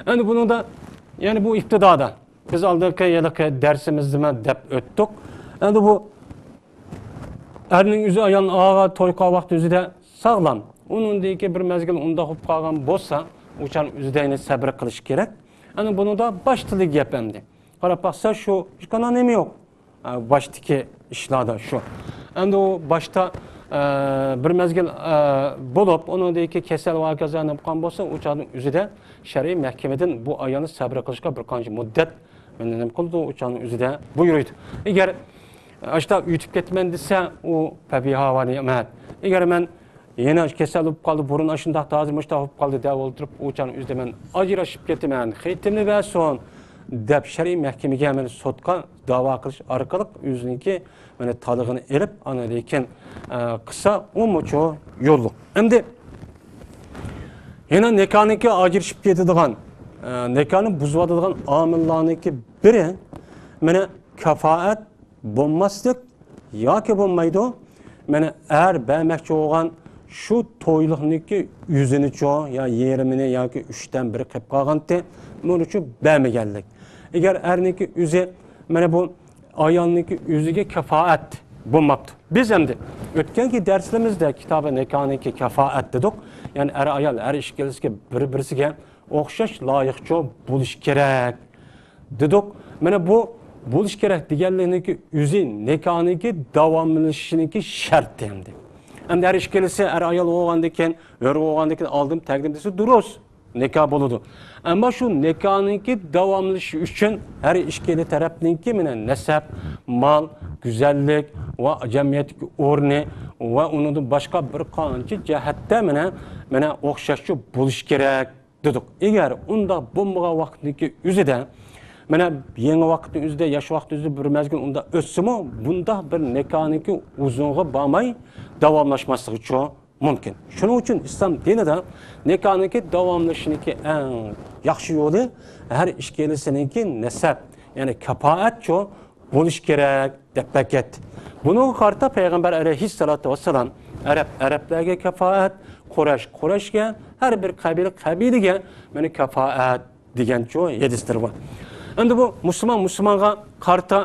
ئەمدى بۇنىڭدا، يەنى بۇ ئىپتىدادا، بىز ئالدىنقى ھېلىقى دەرسىمىزدىمۇ دەپ ئۆتتۇق. ئەمدى بۇ ئەرنىڭ ئۆزى ئايالنى ئاغا توي قىلغان ۋاقتى ئۆزىدە ساغلام. ئۇنىڭدىن كېيىن بىر مەزگىل ئۇنداق بولۇپ قالغان بولسا، ئۇ چاغ ئۆزىدە يەنە سەبرى قىلىش كېرەك. ئەمدى بۇنىڭدا باشتىلىك گەپ ئەمدى. قاراپ باقسا، شۇ ھېچقانداق نېمە يوق. ئە، باشتىكى ئىشلاردا شۇ. ئەمدى ئۇ باشتا، ئە، بىر مەزگىل، ئە، بولۇپ، ئۇنىڭدىن كېيىن كېسەل ۋە ھاكازا نېمە قىلغان بولسا، ئۇ چاغنىڭ ئۆزىدە شەرئىي مەھكىمىدىن بۇ ئايالنى سەبرى قىلىشقا بىر قانچە مۇددەت، مانا، نېمە قىلىدۇ، ئۇ چاغنىڭ ئۆزىدە بۇيرۇيدۇ. ئەگەر ئاشتا ئۆتۈپ كېتىمەن دېسە، ئۇ پەبىھا ۋە نېمەت. ئەگەر مەن يەنە كېسەل بولۇپ قالدى، بۇرۇن ئاشۇنداق، ھازىر مۇشۇنداق بولۇپ قالدى دەپ ئولتۇرۇپ، ئۇ چاغنىڭ ئۆزىدە مەن ئاجرىشىپ كېتىمەن، خېتىمنى بەرسۇن دەپ شەرئىي مەھكىمىگە مانا سوتقا داۋا قىلىش ئارقىلىق ئۆزىنىڭكى مانا تالىقىنى ئېلىپ، ئاندىن كېيىن، ئە، قىلسا، ئۇمۇچۇ يوللۇق. ئەمدى يەنە نىكاھنىڭكى ئاجرىشىپ كېتىدىغان، ئە، نىكاھنى بۇزۇۋاتىدىغان ئامىللارنىڭكى بىرى، مانا، كاپائەت بولماسلىق ياكى بولمايدۇ. مانا، ئەر بەرمەكچى بولغان شۇ تويلۇقنىڭكى ئۆزىنىچۇ يا يېرىمىنى ياكى ئۈچتىن بىرى قېلىپ قالغانتى، بۇنىچۇ بەرمىگەنلىك. ئەگەر ئەرنىڭكى ئۆزى، مانا بۇ ئايالنىڭكى ئۆزىگە كاپائەت بولماپتۇ. بىز ئەمدى ئۆتكەنكى دەرسلىرىمىزدە كىتابى نىكاھنىڭكى كاپائەت دېدۇق. يەنى ئەر-ئايال ھەر ئىككىلىسىگە بىر-بىرسىگە ئوخشاش لايىقچۇ بولۇش كېرەك دېدۇق. مانا بۇ بولۇش كېرەك دېگەنلىكنىڭكى ئۆزى نىكاھنىڭكى داۋاملىشىشىنىڭكى شەرتى ئەمدى. ئەمدى ھەر ئىككىلىسى ئەر-ئايال بولغاندىن كېيىن، ھۆر بولغاندىن كېيىن ئالدىم تەگدىم دېسە دۇرۇس. نىكاھ بولىدۇ. ئەمما شۇ نىكاھنىڭكى داۋاملىشىشى ئۈچۈن ھەر ئىككىلى تەرەپنىڭكى مانا نەسەب، مال، گۈزەللىك ۋە جەمئىيەتتىكى ئورنى ۋە ئۇنىڭدىن باشقا بىر قانچە جەھەتتە مانا، مانا ئوخشاشچە بولۇشى كېرەك دېدۇق. ئەگەر ئۇنداق بولمىغان ۋاقىتنىڭكى ئۆزىدە، مانا يېڭى ۋاقىتنىڭ ئۆزىدە، ياش ۋاقىتنىڭ ئۆزىدە بىر مەزگىل ئۇنداق ئۆتسىمۇ، بۇنداق بىر نىكاھنىڭكى ئۇزۇنغا بارماي داۋاملاشماسلىقىچۇ مۇمكىن. شۇنىڭ ئۈچۈن ئىسلام دىنىدا نىكاھنىڭكى داۋاملىشىشىنىڭكى ئەڭ ياخشى يولى ھەر ئىككىلىسىنىڭكى نەسەب، يەنى كاپائەتچۇ بولۇش كېرەك دەپ بەكەتتى. بۇنىڭغا قارىتا پەيغەمبەر ئەلەيھىسسالاتۇ ۋەسسالام ئەرەب ئەرەبلەرگە كاپائەت، قۇرەيش قۇرەيشكە، ھەر بىر قەبىلە قەبىلىگە مانا كاپائەت دېگەنچۇ ھەدىسلىرى بار. ئەمدى بۇ مۇسۇلمان مۇسۇلمانغا قارىتا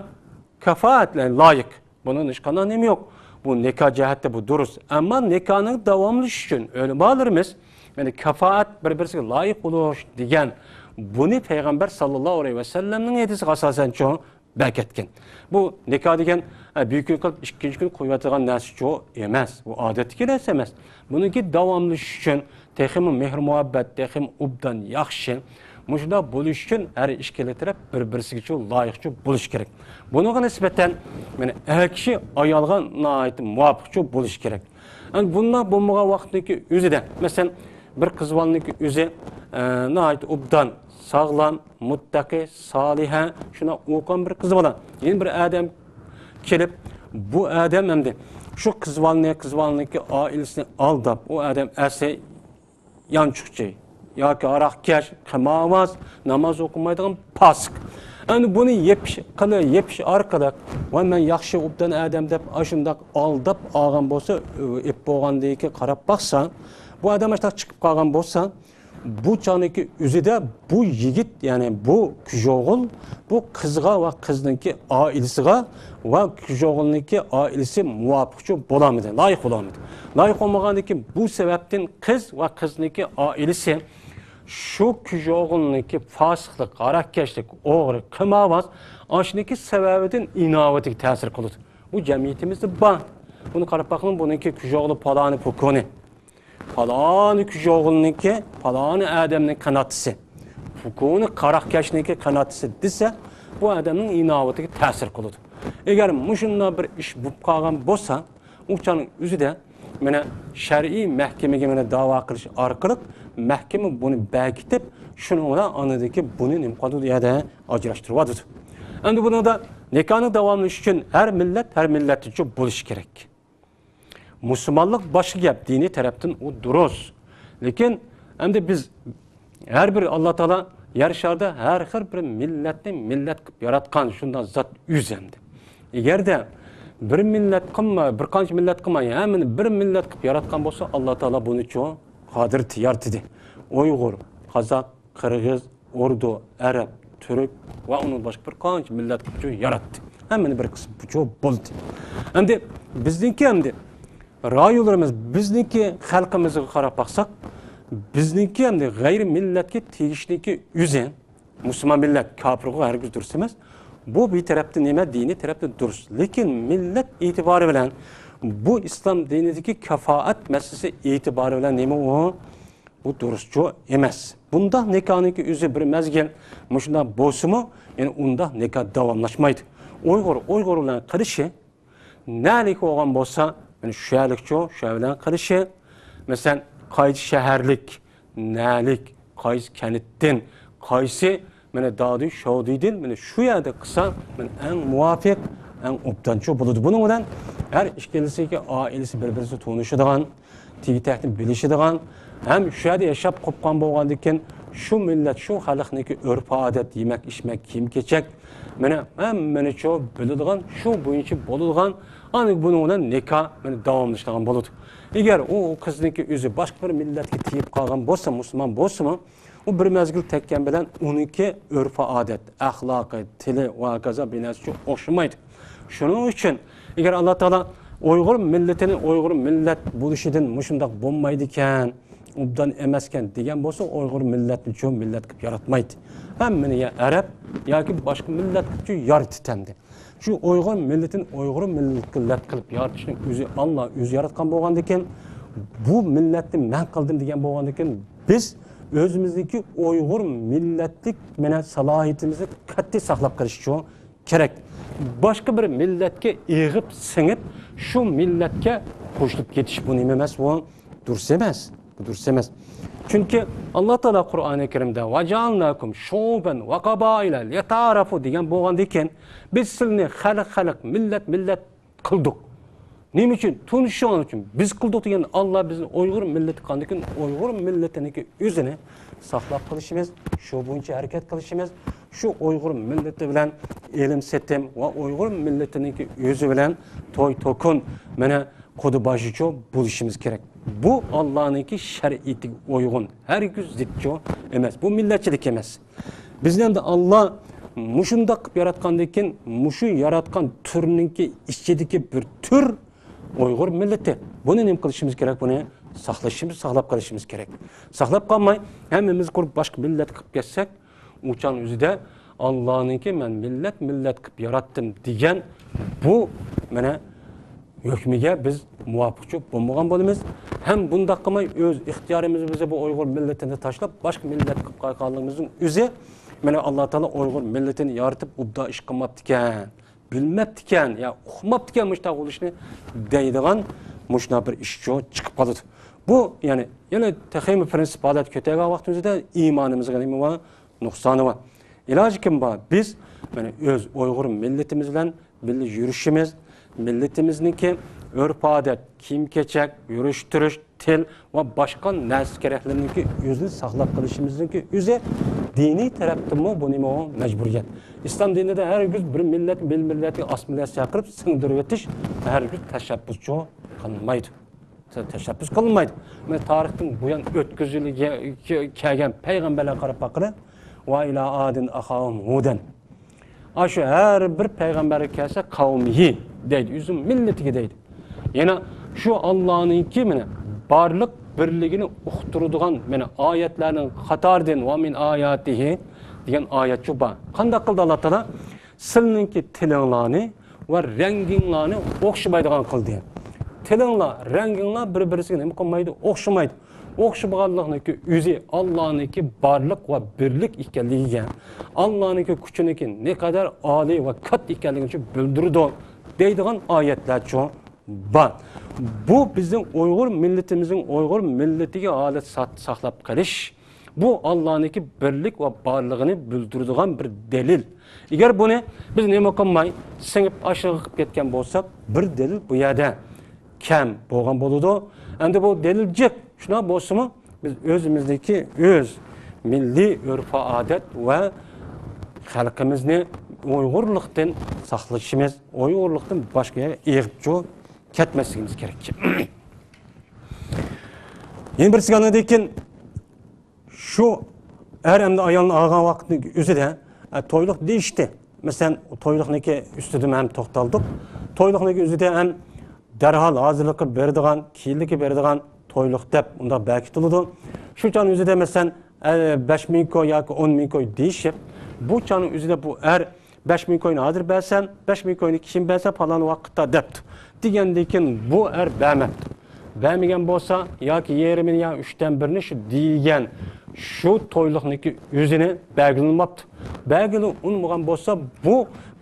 كاپائەت لايىق. بۇنىڭ ھېچقانداق نېمە يوق. بۇ نىكاھ جەھەتتە بۇ دۇرۇس. ئەمما نىكاھنىڭ داۋاملىشىشى ئۈچۈن ئۆلىمالىرىمىز، يەنى كاپائەت، بىر-بىرسىگە لايىق بولۇش دېگەن، بۇنى پەيغەمبەر ساللاللاھۇ ئەلەيھى ۋەسەللەمنىڭ ھەدىسىگە ئاساسەن چوڭ بەركەتكەن. بۇ نىكاھ دېگەن، ئە، بىر كۈن قىلىپ ئىككىنچى كۈن قويۇۋېتىدىغان نەرسىچۇ ئەمەس. بۇ ئادەتتىكى نەرسە ئەمەس. بۇنىڭكى داۋاملىشىشى ئۈچۈن تېخىمۇ مېھىر-مۇھەببەت، تېخىمۇ ئوبدان، ياخشى، مۇشۇنداق بولۇشى ئۈچۈن ھەر ئىككىلا تەرەپ بىر-بىرسىگىچۇ لايىقچۇ بولۇشى كېرەك. بۇنىڭغا نىسبەتەن، مانا، ئەر كىشى ئايالغا ناھايىتى مۇۋاپىقچۇ بولۇشى كېرەك. ئەمدى بۇنداق بولمىغان ۋاقىتتىكى ئۆزىدە، مەسىلەن، بىر قىز بالىنىڭكى ئۆزى، ئە، ناھايىتى ئوبدان، ساغلام، مۇتتەقى، سالىھە، شۇنداق ئوقۇغان بىر قىز بالا. يەنە بىر ئادەم كېلىپ، بۇ ئادەم ئەمدى شۇ قىز بالىنى، قىز بالىنىڭكى ئائىلىسىنى ئالداپ، ئۇ ئادەم ئەسلى يانچۇقچى ياكى ھاراقكەش، قىمارۋاز، ناماز ئوقۇمايدىغان پاسىق. ئەمدى بۇنى يېپىش، قىلى-، يېپىش ئارقىلىق، ۋاي، مەن ياخشى، ئوبدان ئادەم دەپ، ئاشۇنداق ئالداپ ئالغان بولسا، ئېپ بولغاندىن كېيىن قاراپ باقسا، بۇ ئادەم ئاشۇنداق چىقىپ قالغان بولسا، بۇ چاغنىڭكى ئۆزىدە بۇ يىگىت، يەنى بۇ كۈچوغۇل، بۇ قىزغا ۋە قىزنىڭكى ئائىلىسىغا ۋە كۈچوغۇلنىڭكى ئائىلىسى مۇۋاپىقچۇ بولالمىدى، لايىق بولالمىدى. لايىق بولمىغاندىن كېيىن بۇ سەۋەبتىن قىز ۋە قىزنىڭكى ئائىلىسى شۇ كۈچوغۇلنىڭكى پاسىقلىق، ھاراقكەشلىك، ئوغرى، قىمارۋاز، ئاشۇنىڭكى سەۋەبىدىن ئىناۋىتىگە تەسىر قىلىدۇ. بۇ جەمئىيىتىمىزدە بار. بۇنى قاراپ باقىڭ، بۇنىڭكى كۈچوغلى پالانى پوكونى. پالانى كۈچوغلىنىڭكى، پالانى ئادەمنىڭ قاناتىسى، پۇكۇنى قاراقكەشنىڭكى قاناتىسى دېسە، بۇ ئادەمنىڭ ئىناۋىتىگە تەسىر قىلىدۇ. ئەگەر مۇشۇنداق بىر ئىش بولۇپ قالغان بولسا، ئۇ چاغنىڭ ئۆزىدە مانا شەرئىي مەھكىمىگە مانا داۋا قىلىش ئارقىلىق مەھكىمە بۇنى بەكىتىپ، شۇنىڭ بىلەن ئاندىن كېيىن بۇنى نېمە قىلىدۇ، ئۇ يەردە ئاجراشتۇرۇۋاتىدۇ. ئەمدى بۇنىڭدا نىكاھنىڭ داۋاملىشىشى ئۈچۈن ھەر مىللەت ھەر مىللەتچە بولۇشى كېرەك. مۇسۇلمانلىق باشقا گەپ، دىنىي تەرەپتىن ئۇ دۇرۇس. لېكىن ئەمدى بىز ھەر بىر، ئاللا تائالا يەر شارىدا ھەر خىل بىر مىللەتنى مىللەت قىلىپ ياراتقان شۇنداق زات ئۆزى ئەمدى. ئەگەردە بىر مىللەت قىلماي، بىر قانچە مىللەت قىلماي، ھەممىنى بىر مىللەت قىلىپ ياراتقان بولسا، ئاللا تائالا بۇنىچۇ قادىر يارىتىدۇ. ئۇيغۇر، قازاق، قىرغىز، ئوردۇ، ئەرەب، تۈرك ۋە ئۇنىڭ باشقا بىر قانچە مىللەت قىلىپچۇ ياراتتى. ھەممىنى بىر قىسىم بۇچۇ بولدى. ئەمدى بىزنىڭكى ئەمدى رايونلىرىمىز، بىزنىڭكى خەلقىمىزگە قاراپ باقساق، بىزنىڭكى ئەمدى غەيرىي مىللەتكە تېگىشلىكى ئۆزى، مۇسۇلمان مىللەت، كاپىرغا ھەرگىز دۇرۇس ئەمەس. بۇ بىر تەرەپتىن نېمە، دىنىي تەرەپتىن دۇرۇس. لېكىن مىللەت ئېتىبارى بىلەن بۇ ئىسلام دىنىدىكى كاپائەت مەسىلىسى ئېتىبارى بىلەن نېمە ئۇ؟ بۇ دۇرۇسچۇ ئەمەس. بۇنداق نىكاھنىڭكى ئۆزى بىر مەزگىل مۇشۇنداق بولسىمۇ، يەنە ئۇنداق نىكاھ داۋاملاشمايدۇ. ئۇيغۇر ئۇيغۇر بىلەن قىلىشى، نەلىك بولغان بولسا، مانا شۇ يەرلىكچۇ، شۇ يەر بىلەن قىلىشى. مەسىلەن، قايسى شەھەرلىك، نەلىك، قايسى كەنتتىن، قايسى، مانا دادۈي، شودىدىن، مانا شۇ يەردە قىلسا، مانا ئەڭ مۇۋاپىق، ئەڭ ئوبدانچۇ بولىدۇ. بۇنىڭ بىلەن ھەر ئىككىلىسىكى ئائىلىسى بىر-بىرسى تونۇشىدىغان، تېگى-تەكتىن بىلىشىدىغان، ھەم شۇ يەردە ياشاپ قوپقان بولغاندىكىن، شۇ مىللەت، شۇ خەلقنىڭكى ئۆرپ-ئادەت، يېمەك-ئىچمەك، كىيىم-كېچەك، مانا ھەممىنىچۇ بىلىدىغان، شۇ بويىچە بولىدىغان، ئاندىن بۇنىڭ بىلەن نىكاھ، مانا، داۋاملىشىدىغان بولىدۇ. ئەگەر ئۇ قىزنىڭكى ئۆزى باشقا بىر مىللەتكە تېگىپ قالغان بولسا، مۇسۇلمان بولسىمۇ، ئۇ بىر مەزگىل تەگكەن بىلەن ئۇنىڭكى ئۆرپ-ئادەت، ئەخلاقى، تىلى ۋە ھاكازا بىر نەرسىچۇ ئوخشىمايدۇ. شۇنىڭ ئۈچۈن، ئەگەر ئاللا تائالا ئۇيغۇر مىللىتىنى ئۇيغۇر مىللەت بولۇشىدىن مۇشۇنداق بولمايدىكەن، ئوبدان ئەمەسكەن دېگەن بولسا، ئۇيغۇر مىللەتنىچۇ مىللەت قىلىپ ياراتمايدۇ. ھەممىنى يا ئەرەب ياكى باشقا مىللەت قىلىپچۇ يارىتىدۇ ئەمدى. شۇ ئۇيغۇر مىللىتىنى ئۇيغۇر مىللەت قىلىپ يارىتىشنىڭ ئۆزى ئاللا ئۆزى ياراتقان بولغاندىكىن، بۇ مىللەتنى مەن قىلدىم دېگەن بولغاندىكىن، بىز ئۆزىمىزنىڭكى ئۇيغۇر مىللەتلىك، مانا، سالاھىيىتىمىزنى قەتئىي ساقلاپ قېلىشچۇ كېرەك. باشقا بىر مىللەتكە ئېغىپ سىڭىپ، شۇ مىللەتكە قوشۇلۇپ كېتىش، بۇ نېمە ئەمەس، بۇ دۇرۇس ئەمەس. بۇ دۇرۇس ئەمەس. چۈنكى ئاللا تائالا قۇرئانى كەرىمدە «ۋەجەئەلناكۇم شۇئۇبەن ۋە قەبائىلە لىتەئارەفۇ» دېگەن بولغاندىكىن، بىز سىلىنى خەلق، خەلق، مىللەت، مىللەت قىلدۇق. نېمە ئۈچۈن؟ تونۇشۇشۇڭلار ئۈچۈن. بىز قىلدۇق دېگەن، ئاللا بىزنى ئۇيغۇر مىللىتى قىلغاندىكىن، ئۇيغۇر مىللىتىنىڭكى ئۆزىنى ساقلاپ قېلىشىمىز، شۇ بويىچە ھەرىكەت قىلىشىمىز، شۇ ئۇيغۇر مىللىتى بىلەن ئېلىم-سېتىم ۋە ئۇيغۇر مىللىتىنىڭكى ئۆزى بىلەن توي-توكۇن، مانا، قۇدا باشىچۇ بولۇشىمىز كېرەك. بۇ ئاللانىڭكى شەرىئىتىگە ئۇيغۇن، ھەرگىز زىتچۇ ئەمەس. بۇ مىللەتچىلىك ئەمەس. بىزنى ئەمدى ئاللا مۇشۇنداق قىلىپ ياراتقاندىن كېيىن، مۇشۇ ياراتقان تۈرنىڭكى ئىچىدىكى بىر تۈر ئۇيغۇر مىللىتى. بۇنى نېمە قىلىشىمىز كېرەك؟ بۇنى ساقلىشىمىز، ساقلاپ قېلىشىمىز كېرەك. ساقلاپ قالماي، ھەممىمىز قۇرۇپ باشقا مىللەت قىلىپ كەتسەك، ئۇ چاغنىڭ ئۆزىدە ئاللانىڭكى «مەن مىللەت، مىللەت قىلىپ ياراتتىم» دېگەن بۇ، مانا، ھۆكمىگە بىز مۇۋاپىقچۇ بولمىغان بولىمىز. ھەم بۇنداق قىلماي، ئۆز ئىختىيارىمىز بىلەن بۇ ئۇيغۇر مىللىتىنى تاشلاپ، باشقا مىللەت قىلىپ قالغانلىقىمىزنىڭ ئۆزى، مانا، ئاللا تائالا ئۇيغۇر مىللىتىنى يارىتىپ، ئوبدان ئىش قىلماپتىكەن، بىلمەپتىكەن، يا ئۇقماپتىكەن مۇشۇنداق بولۇشنى دەيدىغان مۇشۇنداق بىر ئىشچۇ چىقىپ قالىدۇ. بۇ، يەنى، يەنە تېخىمۇ پرىنسىپ ھالەتكە كۆتەرگەن ۋاقتىمىزدا ئىمانىمىزغا نېمە بار؟ نۇقسانى بار. ئىلاجى كىم بار؟ بىز، مانا، ئۆز ئۇيغۇر مىللىتىمىز بىلەن بىللە يۈرۈشىمىز، مىللىتىمىزنىڭكى ئۆرپ-ئادەت، كىيىم-كېچەك، يۈرۈش-تۇرۇش، تىل ۋە باشقا نەرسە كېرەكلىرىنىڭكى ئۆزىنى ساقلاپ قېلىشىمىزنىڭكى ئۆزى دىنىي تەرەپتىنمۇ بۇ نېمە، ئۇ مەجبۇرىيەت. ئىسلام دىنىدا ھەرگىز بىر مىللەت بىر مىللەتكە ئاسسىمىلياتسىيە قىلىپ سىڭدۈرۈۋېتىش ھەرگىز تەشەببۇسچۇ قىلمايدۇ. تەشەببۇس قىلىنمايدۇ. مانا تارىختىن بۇيان ئۆتكۈزۈلگە-، كەلگەن پەيغەمبەرلەرگە قاراپ باققىلى. «ۋە ئىلا ئادىن ئەخاھۇم ھۇدەن». ئاشۇ ھەر بىر پەيغەمبەرگە كەلسە «قەۋمىھى» دەيدۇ، ئۆزىنىڭ مىللىتىگە دەيدۇ. يەنە شۇ ئاللانىڭكى، مانا، بارلىق بىرلىكىنى ئۇقتۇرىدىغان، مانا، ئايەتلەرنىڭ قاتارىدىن «ۋە مىن ئاياتىھى» دېگەن ئايەتچۇ بار. قانداق قىلدى ئاللا تائالا؟ سىلىنىڭكى تىلىڭلارنى ۋە رەڭگىڭلارنى ئوخشىمايدىغان قىلدى. تىلىڭلار، رەڭگىڭلار بىر-بىرسىگە نېمە قىلمايدۇ؟ ئوخشىمايدۇ. ئوخشىمىغانلىقنىڭكى ئۆزى ئاللانىڭكى بارلىق ۋە بىرلىك ئىكەنلىكىگە، ئاللانىڭكى كۈچىنىڭكى نەقەدەر ئالىي ۋە كاتتا ئىكەنلىكىنى بىلدۈرىدۇ دەيدىغان ئايەتلەرچۇ بار. بۇ بىزنىڭ ئۇيغۇر مىللىتىمىزنىڭ ئۇيغۇر مىللىتىگە ھالەت سا-، ساقلاپ قېلىش بۇ ئاللانىڭكى بىرلىك ۋە بارلىقىنى بىلدۈرىدىغان بىر دەلىل. ئەگەر بۇنى بىز نېمە قىلماي، سىڭىپ ئاشۇنىڭغا قىلىپ كەتكەن بولساق، بىر دەلىل بۇ يەردە كەم بولغان بولىدۇ. ئەمدى بۇ دەلىل جىق. شۇنداق بولسىمۇ، بىز ئۆزىمىزدىكى ئۆز مىللىي ئۆرپ-ئادەت ۋە خەلقىمىزنى ئۇيغۇرلۇقتىن ساقلىشىمىز، ئۇيغۇرلۇقتىن باشقا يەرگە ئېغىپچۇ كەتمەسلىكىمىز كېرەك. يەنە بىرسىگە ئاندىن كېيىن شۇ ئەر ئەمدى ئايالنى ئالغان ۋاقىتنىڭ ئۆزىدە، ئە، تويلۇق دېيىشتى. مەسىلەن، تويلۇقنىڭكى ئۈستىدىمۇ ھەم توختالدۇق. تويلۇقنىڭكى ئۆزىدە ھەم دەرھال ھازىرلىققا بېرىدىغان، كېيىنلىككە بېرىدىغان تويلۇق دەپ ئۇنداق بەكىتىلىدۇ. شۇ چاغنىڭ ئۆزىدە، مەسىلەن، ئە، بەش مىڭ كوي ياكى ئون مىڭ كوي دېيىشىپ، بۇ چاغنىڭ ئۆزىدە بۇ ئەر بەش مىڭ كوينى ھازىر بەرسەم، بەش مىڭ كوينى كېيىن بەرسەم، پالان ۋاقىتتا دەپتۇ. دېگەندىن كېيىن بۇ ئەر بەرمەپتۇ. بەرمىگەن بولسا، ياكى يېرىمىنى يا ئۈچتىن بىرىنى شۇ دېگەن شۇ تويلۇقنىڭكى ئۆزىنى بەرگىلى ئۇنىماپتۇ. بەرگىلى ئۇنىمىغان بولسا، بۇ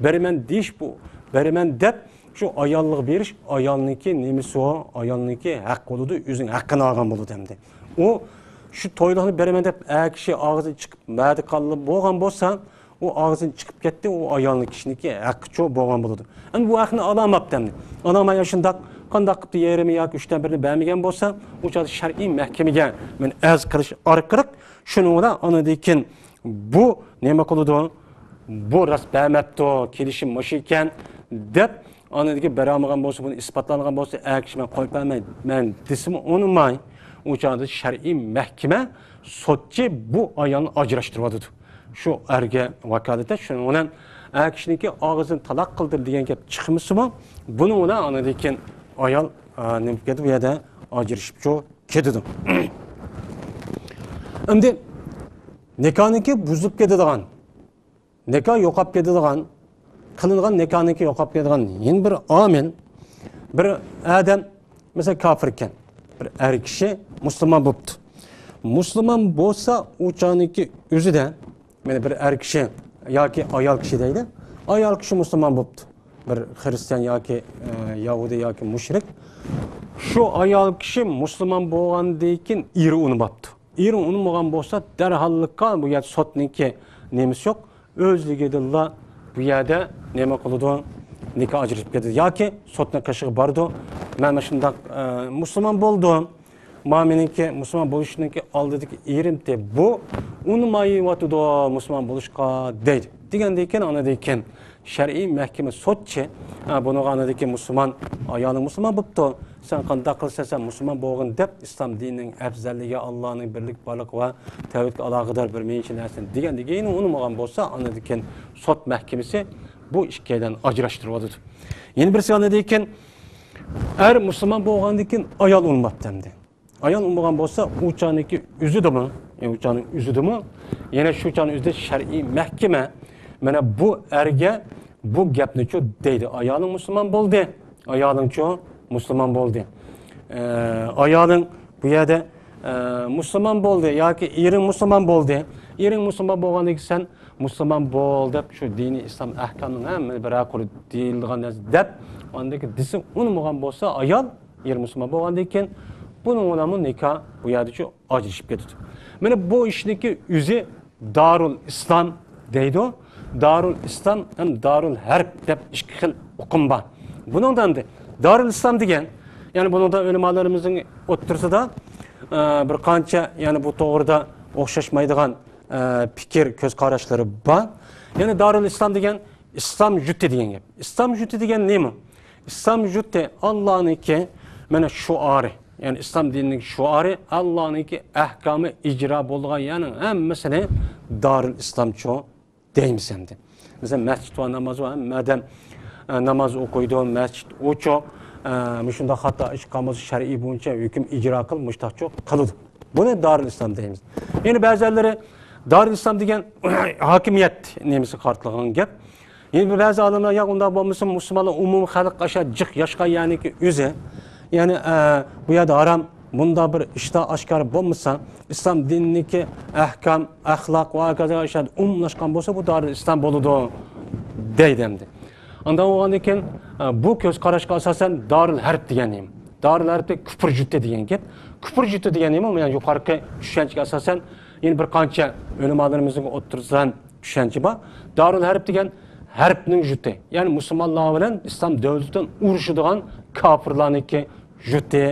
بېرىمەن دېيىش، بۇ بېرىمەن دەپ شۇ ئاياللىققا بېرىش، ئايالنىڭكى نېمىسى ئۇ؟ ئايالنىڭكى ھەق بولىدۇ، ئۆزىنىڭ ھەققىنى ئالغان بولىدۇ ئەمدى. ئۇ شۇ تويلۇقنى بېرىمەن دەپ ئەر كىشى ئاغزىنى چىقىپ ۋەدە قىلغان بولسا، ئۇ ئاغزىدىن چىقىپ كەتتى، ئۇ ئايالنىڭ كىشىنىڭكى ھەققىچۇ بولغان بولىدۇ. ئەمدى بۇ ھەقنى ئالالماپتۇ ئەمدى. ئالالماي شۇنداق، قانداق قىلىپتۇ يېرىمى ياكى ئۈچتىن بىرىنى بەرمىگەن بولسا، ئۇ چاغدا شەرئىي مەھكىمىگە مەن ئەرز قىلىش ئارقىلىق، شۇنىڭ بىلەن ئاندىن كېيىن بۇ نېمە قىلىدۇ؟ بۇ راست بەرمەپتۇ، كېلىشىم مۇشۇ ئىكەن، دەپ ئاندىن كېيىن بېرەلمىگەن بولسا، بۇنى ئىسپاتلانغان بولسا، ئەر كىشى مەن قويۇپ بەرمەي، مەن دېسىمۇ ئۇنىماي، ئۇ چاغدا شەرئىي مەھكىمە، سوتچى بۇ ئايالنى ئاجراشتۇرۇۋاتىدۇ. شۇ ئەرگە ۋاكالىتەن شۇنىڭ بىلەن ئەر كىشىنىڭكى ئاغزىنى تالاق قىلدىم دېگەن گەپ چىقمىسىمۇ، بۇنىڭ بىلەن ئاندىن كېيىن ئايال، ئە، نېمە بولۇپ كېتىدۇ، بۇ يەردە ئاجرىشىپچۇ كېتىدۇ. ئەمدى نىكاھنىڭكى بۇزۇلۇپ كېتىدىغان، نىكاھ يوقاپ كېتىدىغان، قىلىنغان نىكاھنىڭكى يوقاپ كېتىدىغان يەنە بىر ئامىل، بىر ئادەم، مەسىلەن، كاپىر ئىكەن، بىر ئەر كىشى مۇسۇلمان بوپتۇ. مۇسۇلمان بولسا، ئۇ چاغنىڭكى ئۆزىدە، مانا بىر ئەر كىشى ياكى ئايال كىشى دەيلى، ئايال كىشى مۇسۇلمان بوپتۇ. بىر خىرىستىيان ياكى، ئە، يەھۇدىي ياكى مۇشرىك. شۇ ئايال كىشى مۇسۇلمان بولغاندىن كېيىن ئېرى ئۇنىماپتۇ. ئېرى ئۇنىمىغان بولسا، دەرھاللىققا بۇ يەردە سوتنىڭكى نېمىسى يوق. ئۆزلۈكىدىنلا بۇ يەردە نېمە قىلىدۇ؟ نىكاھ ئاجرىشىپ كېتىدۇ. ياكى سوتنىڭ قېشىغا بارىدۇ. مەن مۇشۇنداق، ئە، مۇسۇلمان بولدۇم. ما مېنىڭكى مۇسۇلمان بولۇشنىڭكى ئالدىدىكى ئېرىمتى بۇ. ئۇنىمايۋاتىدۇ مۇسۇلمان بولۇشقا دەيدۇ. دېگەندىن كېيىن، ئاندىن كېيىن شەرئىي مەھكىمە سوتچى، ئە، بۇنىڭغا ئاندىن كېيىن مۇسۇلمان ئايالىڭ مۇسۇلمان بوپتۇ. سەن قانداق قىلىسەن، سەن مۇسۇلمان بولغىن دەپ، ئىسلام دىنىنىڭ ئەپزەللىكى، ئاللانىڭ بىرلىك، بارلىق ۋە تەۋھىدكە ئالاقىدار بىر مۇنچە نەرسىنى دېگەندىن كېيىن ئۇنىمىغان بولسا، ئاندىن كېيىن سوت مەھكىمىسى بۇ ئىككىيلەننى ئاجراشتۇرۇۋاتىدۇ. يەنە بىرسى ئاندىن كېيىن ئەر مۇسۇلمان بولغاندىن كېيىن ئايال ئۇنىماپتۇ ئەمدى. ئايال ئۇنىمىغان بولسا، ئۇ چاغنىڭكى ئۆزىدىمۇ، يەنى ئۇ چاغنىڭ ئۆزىدىمۇ، يەنە شۇ چاغنىڭ ئۆزىدە شەرئىي مەھكىمە، مانا بۇ ئەرگە بۇ گەپنىچۇ دەيدۇ، ئايالىڭ مۇسۇلمان بولدى، ئايالىڭچۇ مۇسۇلمان بولدى. ئە، ئايالىڭ بۇ يەردە، ئە، مۇسۇلمان بولدى ياكى ئېرىڭ مۇسۇلمان بولدى. ئېرىڭ مۇسۇلمان بولغاندىن كېيىن سەن مۇسۇلمان بول دەپ، شۇ دىنىي ئىسلام ئەھكامىنىڭ ھەممىنى بىر قۇرۇپ دېيىلىدىغان نەرسە دەپ، ئاندىن كېيىن دېسە ئۇنىمىغان بولسا ئايال، ئېرى مۇسۇلمان بولغاندىن كېيىن بۇنىڭ بىلەنمۇ نىكاھ بۇ يەردىچۇ ئاجرىشىپ كېتىدۇ. مانا بۇ ئىشنىڭكى ئۆزى دارۇل ئىسلام دەيدۇ. دارۇل ئىسلام ھەم دارۇل ھەرب دەپ ئىككى خىل ئۇقۇم بار. بۇنىڭدا ئەمدى دارۇل ئىسلام دېگەن، يەنى بۇنىڭدا ئۆلىمالىرىمىزنىڭ ئوتتۇرىسىدا، ئە، بىر قانچە، يەنى بۇ توغرىدا ئوخشاشمايدىغان، ئە، پىكىر، كۆز قاراشلىرى بار. يەنى دارۇل ئىسلام دېگەن ئىسلام يۇرتى دېگەن گەپ. ئىسلام يۇرتى دېگەن نېمە؟ ئىسلام يۇرتى ئاللانىڭكى، مانا، شوئارى. يەنى ئىسلام دىنىنىڭ شوئارى، ئاللانىڭكى ئەھكامى ئىجرا بولىدىغان يەرنىڭ ھەممىسىنى دارۇل ئىسلامچۇ دەيمىز ئەمدى. مەسىلەن، مەسچىت ۋە ناماز ۋە ھەممە ئادەم، ئە، ناماز ئوقۇيدۇ، مەسچىت ئوچۇق، ئە، مۇشۇنداق خاتا ئىش قىلغان بولسا شەرئىي بويىچە ھۆكۈم ئىجرا قىل، مۇشتاقچۇ قىلىدۇ. بۇنى دارۇل ئىسلام دەيمىز. يەنە بەزىلەرلىرى دارۇل ئىسلام دېگەن ھاكىمىيەت نېمىسىگە قارىتىلغان گەپ. يەنە بەزى ئالىملار، ياق، ئۇنداق بولمىسۇن، مۇسۇلمانلار ئومۇمىي خەلق ئاشۇ جىق ياشىغان يەرنىڭكى ئۆزى. يەنى، ئە، بۇ يەردە ھارام، بۇنداق بىر ئىشتا ئاشكارا بولمىسا، ئىسلام دىنىدىكى ئەھكام، ئەخلاق ۋە ھاكازا ئىشلار ئومۇملاشقان بولسا، بۇ دارۇل ئىسلام بولىدۇ، دەيدۇ ئەمدى. ئانداق بولغاندىن كېيىن، ئە، بۇ كۆز قاراشقا ئاساسەن دارۇل ھەرب دېگەن نېمە؟ دارۇل ھەرب دېگەن كۇپۇر يۇرتى دېگەن گەپ. كۇپۇر يۇرتى دېگەن نېمە؟ يەنى يۇقىرىقى چۈشەنچىگە ئاساسەن، يەنە بىر قانچە ئۆلىمالىرىمىزنىڭ ئوتتۇرىسىدا ھەم چۈشەنچە بار. دارۇل ھەرب دېگەن ھەربنىڭ يۇرتى. يەنى مۇسۇلمانلار بىلەن ئىسلام دۆلىتى بىلەن ئۇرۇشىدىغان كاپىرلارنىڭكى يۇرتى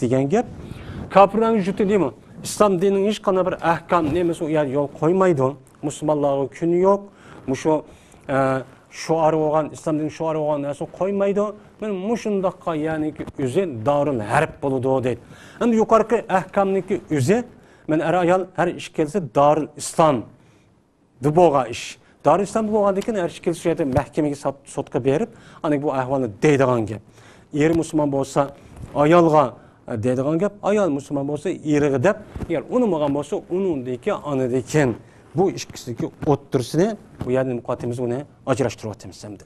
دېگەن گەپ. كاپىرلارنىڭ يۇرتى دېمە. ئىسلام دىنىنىڭ ھېچقانداق بىر ئەھكام نېمىسى ئۇ يەردە يول قويمايدۇ. مۇسۇلمانلارغا كۈنى يوق. مۇشۇ، ئە، شوئار بولغان، ئىسلام دىنى شوئارى بولغان نەرسىنى قويمايدۇ. مانا مۇشۇنداققا يەنىكى ئۆزى دارۇل ھەرب بولىدۇ دەيدۇ. ئەمدى يۇقىرىقى ئەھكامنىڭكى ئۆزى، مانا ئەر ئايال ھەر ئىككىلىسى دارۇل ئىسلامدا بولغان ئىش. دارۇل ئىسلامدا بولغاندىن كېيىن ھەر ئىككىلىسى شۇ يەردە مەھكىمىگە سوت-، سوتقا بېرىپ، ئاندىن بۇ ئەھۋالنى دەيدىغان گەپ. ئېرى مۇسۇلمان بولسا ئايالغا، ئە، دەيدىغان گەپ، ئايال مۇسۇلمان بولسا ئېرىگە دەپ، ئەگەر ئۇنىمىغان بولسا ئۇنىڭدىكى ئانىدىكىن بۇ ئىككىسىنىڭكى ئوتتۇرىسىنى بۇ يەردە مۇقەددىمىز ئۇنى ئاجراشتۇرۇۋاتىمىز ئەمدى.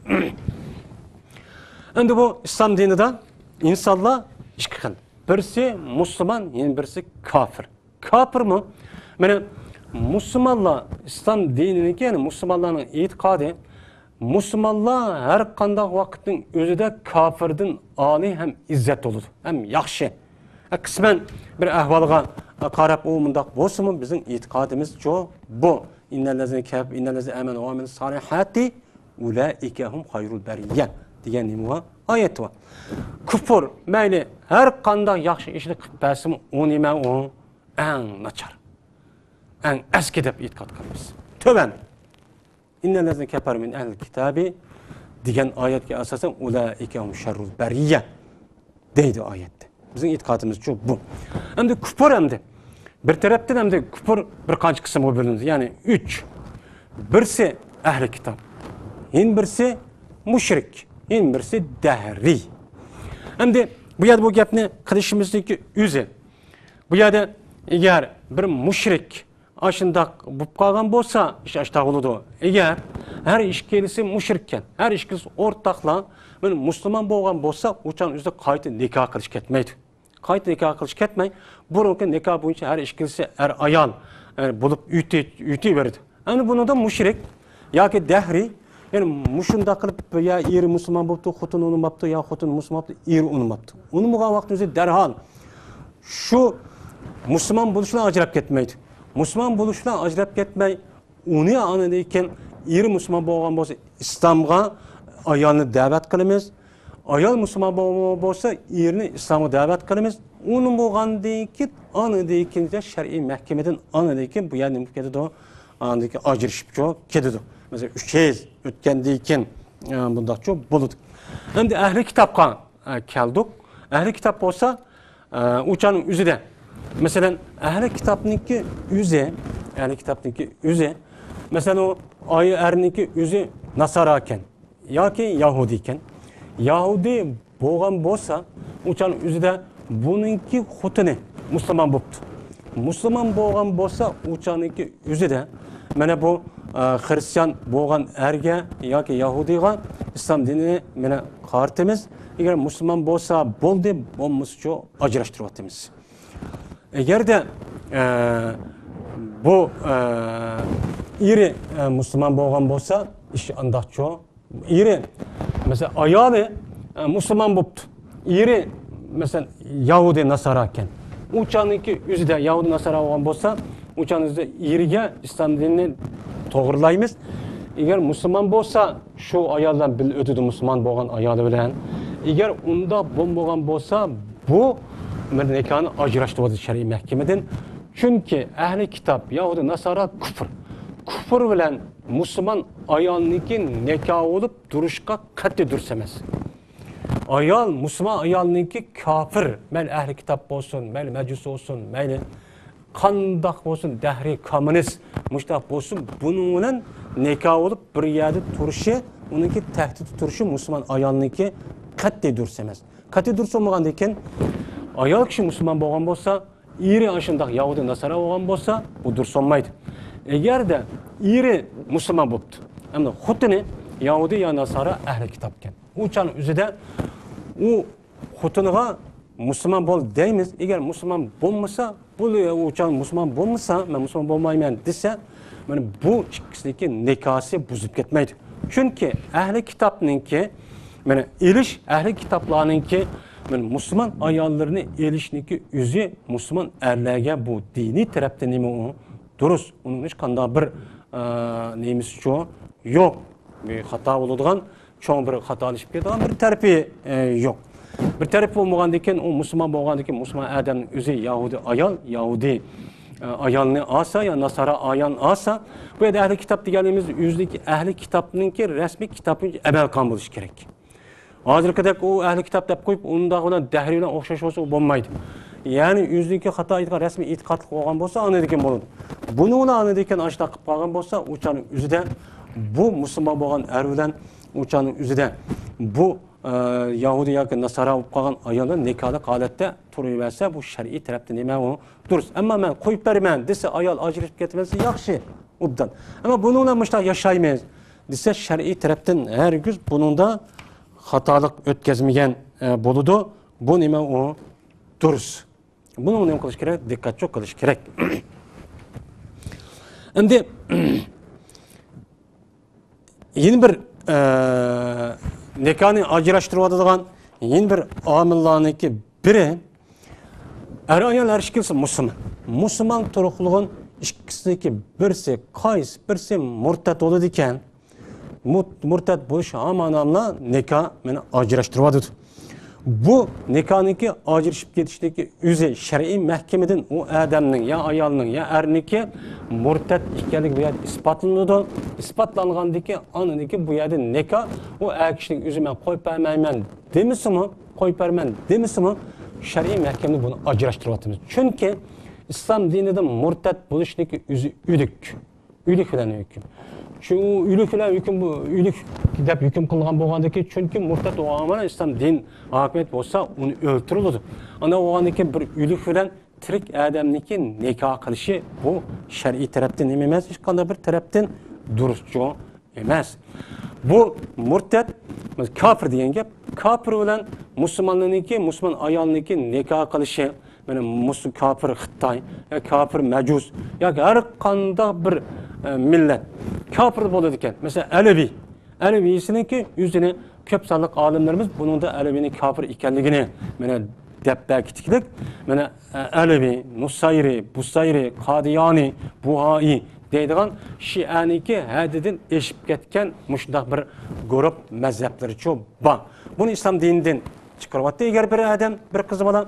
ئەمدى بۇ ئىسلام دىنىدا ئىنسانلار ئىككى خىل. بىرسى مۇسۇلمان، يەنە بىرسى كاپىر. كاپىرمۇ؟ مانا مۇسۇلمانلار ئىسلام دىنىنىڭكى، يەنى مۇسۇلمانلارنىڭ ئېتىقادى، مۇسۇلمانلار ھەر قانداق ۋاقىتنىڭ ئۆزىدە كاپىردىن ئالىي ھەم ئىززەت بولىدۇ، ھەم ياخشى. قىسمەن بىر ئەھۋالغا قاراپ ئۇ مۇنداق بولسىمۇ، بىزنىڭ ئېتىقادىمىزچۇ بۇ. «ئىننەللەزىنە كەپ-، ئىننەللەزىنە ئامەنۇ ۋە ئامىلۇس سالىھاتى ئۇلائىكە ھۇم خەيرۇل بەرىيە» دېگەن نېمە بار؟ ئايەت بار. كۇپۇر، مەيلى ھەر قانداق ياخشى ئىشنى قىلىپ بەرسىمۇ، ئۇ نېمە ئۇ؟ ئەڭ ناچار، ئەڭ ئەسكى دەپ ئېتىقاد قىلىمىز. تۆۋەن. «ئىننەللەزىنە كەفەرۇ مىن ئەھلىل كىتابى» دېگەن ئايەتكە ئاساسەن، «ئۇلائىكە ھۇم شەررۇل بەرىيە» دەيدۇ ئايەتتە. بىزنىڭ ئېتىقادىمىزچۇ بۇ. ئەمدى كۇپۇر ئەمدى. بىر تەرەپتىن ئەمدى كۇپۇر بىر قانچە قىسىمغا بۆلۈنىدۇ. يەنى ئۈچ. بىرسى ئەھلى كىتاب. يەنە بىرسى مۇشرىك. يەنە بىرسى دەھرىي. ئەمدى بۇ يەردە بۇ گەپنى قىلىشىمىزنىڭكى ئۆزى. بۇ يەردە ئەگەر بىر مۇشرىك ئاشۇنداق بولۇپ قالغان بولسا، ئىش ئاشتاق بولىدۇ. ئەگەر ھەر ئىككىلىسى مۇشرىككەن، ھەر ئىككىلىسى ئورتاقلار، مانا مۇسۇلمان بولغان بولسا، ئۇ چاغنىڭ ئۆزىدە قايتا نىكاھ قىلىش كەتمەيدۇ. قايتا نىكاھ قىلىش كەتمەي، بۇرۇنقى نىكاھ بويىچە ھەر ئىككىلىسى ئەر-ئايال، ئە، بولۇپ ئۆتە-، ئۆتۈۋېرىدۇ. ئەمدى بۇنىڭدا مۇشرىك ياكى دەھرىي، يەنى مۇشۇنداق قىلىپ، يا ئېرى مۇسۇلمان بوپتۇ، خوتۇنى ئۇنىماپتۇ، يا خوتۇنى مۇسۇلمان بوپتۇ، ئېرى ئۇنىماپتۇ. ئۇنىمىغان ۋاقتىمىزدا دەرھال شۇ مۇسۇلمان بولۇشلا ئاجراپ كەتمەيدۇ. مۇسۇلمان بولۇشلا ئاجراپ كەتمەي، ئۇنى ئاندىن كېيىن ئېرى مۇسۇلمان بولغان بولسا، ئىسلامغا ئايالنى دەۋەت قىلىمىز. ئايال مۇسۇلمان بولغان بولسا، ئېرىنى ئىسلامغا دەۋەت قىلىمىز. ئۇنى بولغاندىن كېيىن، ئاندىن كېيىن شەرئىي مەھكىمىدىن ئاندىن كېيىن بۇ يەر نېمە بولۇپ كېتىدۇ؟ ئاندىن كېيىن ئاجرىشىپ كېتىدۇ. مەسىلەن، ئۈچ يىل ئۆتكەندىن كېيىن، ئە، بۇنداقچۇ بولىدۇ. ئەمدى ئەھلى كىتابقا، ئە، كەلدۇق. ئەھلى كىتاب بولسا، ئە، ئۇ چاغنىڭ ئۆزىدە، مەسىلەن، ئەھلى كىتابنىڭكى ئۆزى، ئەھلى كىتابنىڭكى ئۆزى، مەسىلەن، ئۇ ئاي-، ئەرنىڭكى ئۆزى ناسارا ئىكەن ياكى يەھۇدىي ئىكەن. يەھۇدىي بولغان بولسا، ئۇ چاغنىڭ ئۆزىدە بۇنىڭكى خوتۇنى مۇسۇلمان بوپتۇ. مۇسۇلمان بولغان بولسا، ئۇ چاغنىڭكى ئۆزىدە مانا بۇ، ئە، خرىستىيان بولغان ئەرگە ياكى يەھۇدىيغا ئىسلام دىنىنى مانا قارىتىمىز. ئەگەر مۇسۇلمان بولسا بولدى، بولمىسىچۇ ئاجراشتۇرۇۋاتىمىز. ئەگەردە، ئە، بۇ، ئە، ئېرى، ئە، مۇسۇلمان بولغان بولسا، ئىش ئانداقچۇ. ئېرى، مەسىلەن، ئايالى، ئە، مۇسۇلمان بوپتۇ. ئېرى، مەسىلەن، يەھۇدىي ناسارا ئىكەن. ئۇ چاغنىڭكى ئۆزىدە يەھۇدىي ناسارا بولغان بولسا، ئۇ چاغنىڭ ئۆزىدە ئېرىگە ئىسلام دىنىنى توغرىلايمىز. ئەگەر مۇسۇلمان بولسا، شۇ ئايال بىلەن بىللە ئۆتىدۇ، مۇسۇلمان بولغان ئايالى بىلەن. ئەگەر ئۇنداق بولمىغان بولسا، بۇ بىر نىكاھنى ئاجراشتۇرۇۋاتىدۇ شەرئىي مەھكىمىدىن. چۈنكى ئەھلى كىتاب، يەھۇدىي ناسارا كۇفر. كۇفر بىلەن مۇسۇلمان ئايالنىڭكى نىكاھ بولۇپ تۇرۇشقا قەتئىي دۇرۇس ئەمەس. ئايال، مۇسۇلمان ئايالنىڭكى كاپىر، مەيلى ئەھلى كىتاب بولسۇن، مەيلى مەجۇس بولسۇن، مەيلى قانداق بولسۇن، دەھرىي، كوممۇنىست، مۇشتاق بولسۇن، بۇنىڭ بىلەن نىكاھ بولۇپ بىر يەردە تۇرۇشى، ئۇنىڭكى تەھدىتتە تۇرۇشى مۇسۇلمان ئايالنىڭكى قەتئىي دۇرۇس ئەمەس. قەتئىي دۇرۇس بولمىغاندىن كېيىن، ئايال كىشى مۇسۇلمان بولغان بولسا، ئېرى ئاشۇنداق يەھۇدىي ناسارا بولغان بولسا، بۇ دۇرۇس بولمايدۇ. ئەگەردە ئېرى مۇسۇلمان بوپتۇ، ئەمدى خوتۇنى يەھۇدىي يا ناسارا ئەھلى كىتاب ئىكەن، ئۇ چاغنىڭ ئۆزىدە ئۇ خوتۇنىغا مۇسۇلمان بول دەيمىز. ئەگەر مۇسۇلمان بولمىسا، بۇ ئۇ چاغ مۇسۇلمان بولمىسا، مەن مۇسۇلمان بولمايمەن دېسە، مانا بۇ ئىككىسىنىڭكى نىكاھسى بۇزۇلۇپ كەتمەيدۇ. چۈنكى ئەھلى كىتابنىڭكى، مانا ئېلىش، ئەھلى كىتابلارنىڭكى، مانا مۇسۇلمان ئاياللىرىنى ئېلىشنىڭكى ئۆزى مۇسۇلمان ئەرلەرگە بۇ دىنىي تەرەپتىن نېمە ئۇ؟ دۇرۇس. ئۇنىڭ ھېچقانداق بىر، ئە، نېمىسىچۇ يوق. بىر خاتا بولىدىغان، چوڭ بىر خاتالىشىپ كېتىدىغان بىر تەرىپى، ئە، يوق. بىر تەرىپى بولمىغاندىكىن، ئۇ مۇسۇلمان بولغاندىكىن، مۇسۇلمان ئادەمنىڭ ئۆزى يەھۇدىي ئايال، يەھۇدىي، ئە، ئايالنى ئالسا يا ناسارا ئايالنى ئالسا، بۇ يەردە ئەھلى كىتاب دېگەنلىرىمىز ئۆزىدىكى ئەھلى كىتابنىڭكى رەسمىي كىتابى ئەمەل قىلغان بولۇشى كېرەك. ھازىرقىدەك ئۇ ئەھلى كىتاب دەپ قويۇپ، ئۇنداق بىلەن دەھرىي بىلەن ئوخشاش بولسا، ئۇ بولمايدۇ. يەنى ئۆزىنىڭكى خاتا ئېيتقان رەسمىي ئېتىقادلىق بولغان بولسا، ئاندىن كېيىن بولىدۇ. بۇنى ئۇلار ئاندىن كېيىن ئاشۇنداق قىلىپ قالغان بولسا، ئۇ چاغنىڭ ئۆزىدە بۇ مۇسۇلمان بولغان ئەر بىلەن ئۇ چاغنىڭ ئۆزىدە بۇ، ئە، يەھۇدىي ياكى ناسارا بولۇپ قالغان ئايالنىڭ نىكاھلىق ھالەتتە تۇرۇۋەرسە، بۇ شەرئىي تەرەپتىن نېمە ئۇ دۇرۇس. ئەمما مەن قويۇپ بېرىمەن دېسە، ئايال ئاجرىشىپ كېتىمەن دېسە، ياخشى، ئوبدان. ئەمما بۇنىڭ بىلەن مۇشۇنداق ياشايمىز دېسە، شەرئىي تەرەپتىن ھەرگىز بۇنىڭدا خاتالىق ئۆتكەزمىگەن، ئە، بولىدۇ. بۇ نېمە ئۇ؟ دۇرۇس. بۇنىڭ نېمە قىلىش كېرەك؟ دىققەتچۇ قىلىش كېرەك. ئەمدى يەنە بىر، ئە، نىكاھنى ئاجراشتۇرۇۋاتىدىغان يەنە بىر ئامىللارنىڭكى بىرى، ئەر ئايال ھەر ئىككىلىسى مۇسۇلمان. مۇسۇلمان تۇرۇقلۇغۇن ئىككىسىنىڭكى بىرسى، قايسى بىرسى مۇرتەت بولىدىكەن، مۇ-، مۇرتەت بولۇش ھامان ئاملا نىكاھ مېنى ئاجراشتۇرۇۋاتىدۇ. بۇ نىكاھنىڭكى ئاجرىشىپ كېتىشنىڭكى ئۆزى شەرئىي مەھكىمىدىن ئۇ ئادەمنىڭ يا ئايالنىڭ يا ئەرنىڭكى مۇرتەت ئىكەنلىكى بۇ يەردە ئىسپاتلىنىدۇ. ئىسپاتلانغاندىكى ئاندىن كېيىن بۇ يەردە نىكاھ ئۇ ئەر كىشىنىڭ ئۆزى مەن قويۇپ بەرمەيمەن دېمىسىمۇ، قويۇپ بەرمەن دېمىسىمۇ، شەرئىي مەھكەمىدە بۇنى ئاجراشتۇرۇۋاتىمىز. چۈنكى ئىسلام دىنىدا مۇرتەت بولۇشنىڭكى ئۆزى ئۆلۈك. ئۆلۈك بىلەن ھۆكۈم. شۇ ئۆلۈك بىلەن ھۆكۈم، بۇ ئۆلۈك دەپ ھۆكۈم قىلغان بولغاندىكى، چۈنكى مۇرتەت بولغان بىلەن ئىسلام دىن ھاكىمىيەت بولسا، ئۇنى ئۆلتۈرۈلىدۇ. ئانداق بولغاندىكى بىر ئۆلۈك بىلەن تىرىك ئادەمنىڭكى نىكاھ قىلىشى بۇ شەرئىي تەرەپتىن نېمە ئەمەس، ھېچقانداق بىر تەرەپتىن دۇرۇسچۇ ئەمەس. بۇ مۇرتەت، كاپىر دېگەن گەپ. كاپىر بىلەن مۇسۇلمانلارنىڭكى، مۇسۇلمان ئايالنىڭكى نىكاھ قىلىشى، مانا مۇسۇ-، كاپىر خىتاي، يا كاپىر مەجۇس، ياكى ھەر قانداق بىر، ئە، مىللەت كاپىر بولىدىكەن. مەسىلەن، ئەلەۋى. ئەلەۋىسىنىڭكى ئۆزىنى كۆپ سانلىق ئالىملىرىمىز بۇنىڭدا ئەلەۋىنىڭ كاپىر ئىكەنلىكىنى، مانا، دەپ بەرگىتىكلىك. مانا، ئە، ئەلەۋى، نۇسايرى، بۇسايرى، قادىيانى، بۇھائى دەيدىغان شىئەنىڭكى ھەددىدىن ئېشىپ كەتكەن مۇشۇنداق بىر گۇرۇپ مەزھەپلىرىچۇ بار. بۇنى ئىسلام دىنىدىن چىقىرىۋەتتى. ئەگەر بىر ئادەم بىر قىز بالا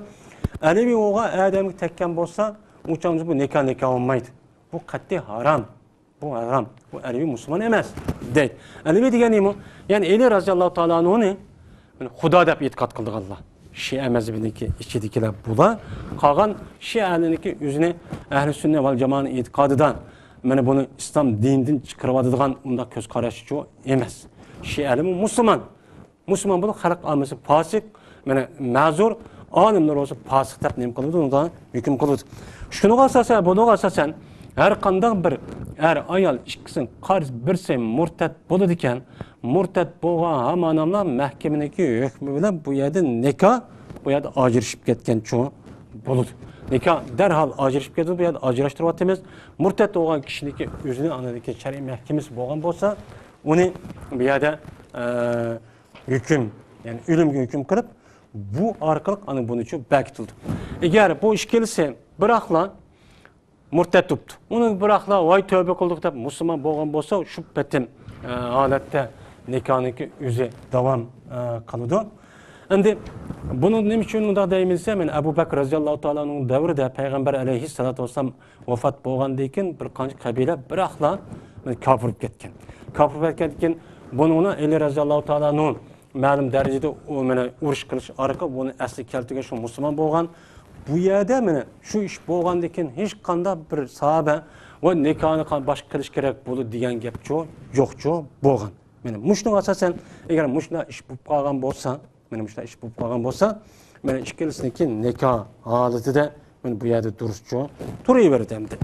ئەلەۋى بولغان ئادەمگە تەگكەن بولسا، ئۇ چاغدا بۇ نىكاھ نىكاھ بولمايدۇ. بۇ قەتئىي ھارام. بۇ ھارام. بۇ ئەلەۋى مۇسۇلمان ئەمەس دەيدۇ. ئەلەۋى دېگەن نېمە؟ يەنى ئەلى رەزىياللاھۇ تائالا ئەنھۇنى خۇدا دەپ ئېتىقاد قىلىدىغانلار. شىئە مەزھىپىنىڭكى ئىچىدىكىلەر بۇلار. قالغان شىئەنىڭكى ئۆزىنى ئەھلى سۈننە ۋەل جامائەنىڭ ئېتىقادىدا، مانا بۇنى ئىسلام دىنىدىن چىقىرىۋاتىدىغان ئۇنداق كۆز قاراشچۇ ئەمەس. شىئەلىمۇ مۇسۇلمان. مۇسۇلمان بولۇپ، خەلق ئاممىسى پاسىق، مانا، مەزۇر، ئالىملار بولسا پاسىق دەپ نېمە قىلىدۇ، ئۇنىڭغا ھۆكۈم قىلىدۇ. شۇنىڭغا ئاساسەن، بۇنىڭغا ئاساسەن، ھەر قانداق بىر ئەر ئايال ئىككىسىنىڭ قايسى بىرسى مۇرتەت بولىدىكەن، مۇرتەت بولغان ھاماناملا مەھكىمىنىڭكى ھۆكمى بىلەن بۇ يەردە نىكاھ، بۇ يەردە ئاجرىشىپ كەتكەنچۇ بولىدۇ. نىكاھ دەرھال ئاجرىشىپ كېتىدۇ، بۇ يەردە ئاجراشتۇرۇۋاتىمىز. مۇرتەت بولغان كىشىنىڭكى ئۆزىنى ئاندىكى شەرئىي مەھكىمىسى بولغان بولسا، ئۇنى بۇ يەردە، ئە، ھۆكۈم، يەنى ئۆلۈمگە ھۆكۈم قىلىپ، بۇ ئارقىلىق ئانا بۇنىچۇ بەكىتىلدى. ئەگەر بۇ ئىككىلىسى بىراقلا مۇرتەت بوپتۇ، ئۇنى بىراقلا ۋاي تۆبە قىلدۇق دەپ مۇسۇلمان بولغان بولسا، شۇ پېتىم، ئە، ھالەتتە نىكاھنىڭكى ئۆزى داۋام، ئە، قىلىدۇ. ئەمدى بۇنى نېمە ئۈچۈن مۇنداق دەيمىز دېسە، مەن ئەبۇ بەكرى رەزىياللاھۇ تائالا ئەنھۇنىڭ دەۋرىدە پەيغەمبەر ئەلەيھىسسالاتۇ ۋەسسالام ۋاپات بولغاندىن كېيىن بىر قانچە قەبىلە بىراقلا كاپىر بولۇپ كەتكەن. كاپىر بولۇپ كەتكەندىن كېيىن بۇنىڭ بىلەن ئەلى رەزىياللاھۇ تائالا ئەنھۇ مەلۇم دەرىجىدە ئۇ مانا ئۇرۇش قىلىش ئارقىلىق بۇنى ئەسلىگە كەلتۈرگەن، شۇ مۇسۇلمان بولغان. بۇ يەردە مانا شۇ ئىش بولغاندىن كېيىن ھېچقانداق بىر ساھابە ۋە نىكاھنى قا-، باشقا قىلىش كېرەك بولدى دېگەن گەپچۇ يوقچۇ بولغان. مانا مۇشۇنىڭغا ئاساسەن، ئەگەر مۇشۇنداق ئىش بولۇپ قالغان بولسا، مانا مۇشۇنداق ئىش بولۇپ قالغان بولسا، مانا ئىككىلىسىنىڭكى نىكاھ ھالىتىدە مانا بۇ يەردە دۇرۇسچۇ تۇرۇۋېرىدۇ ئەمدى.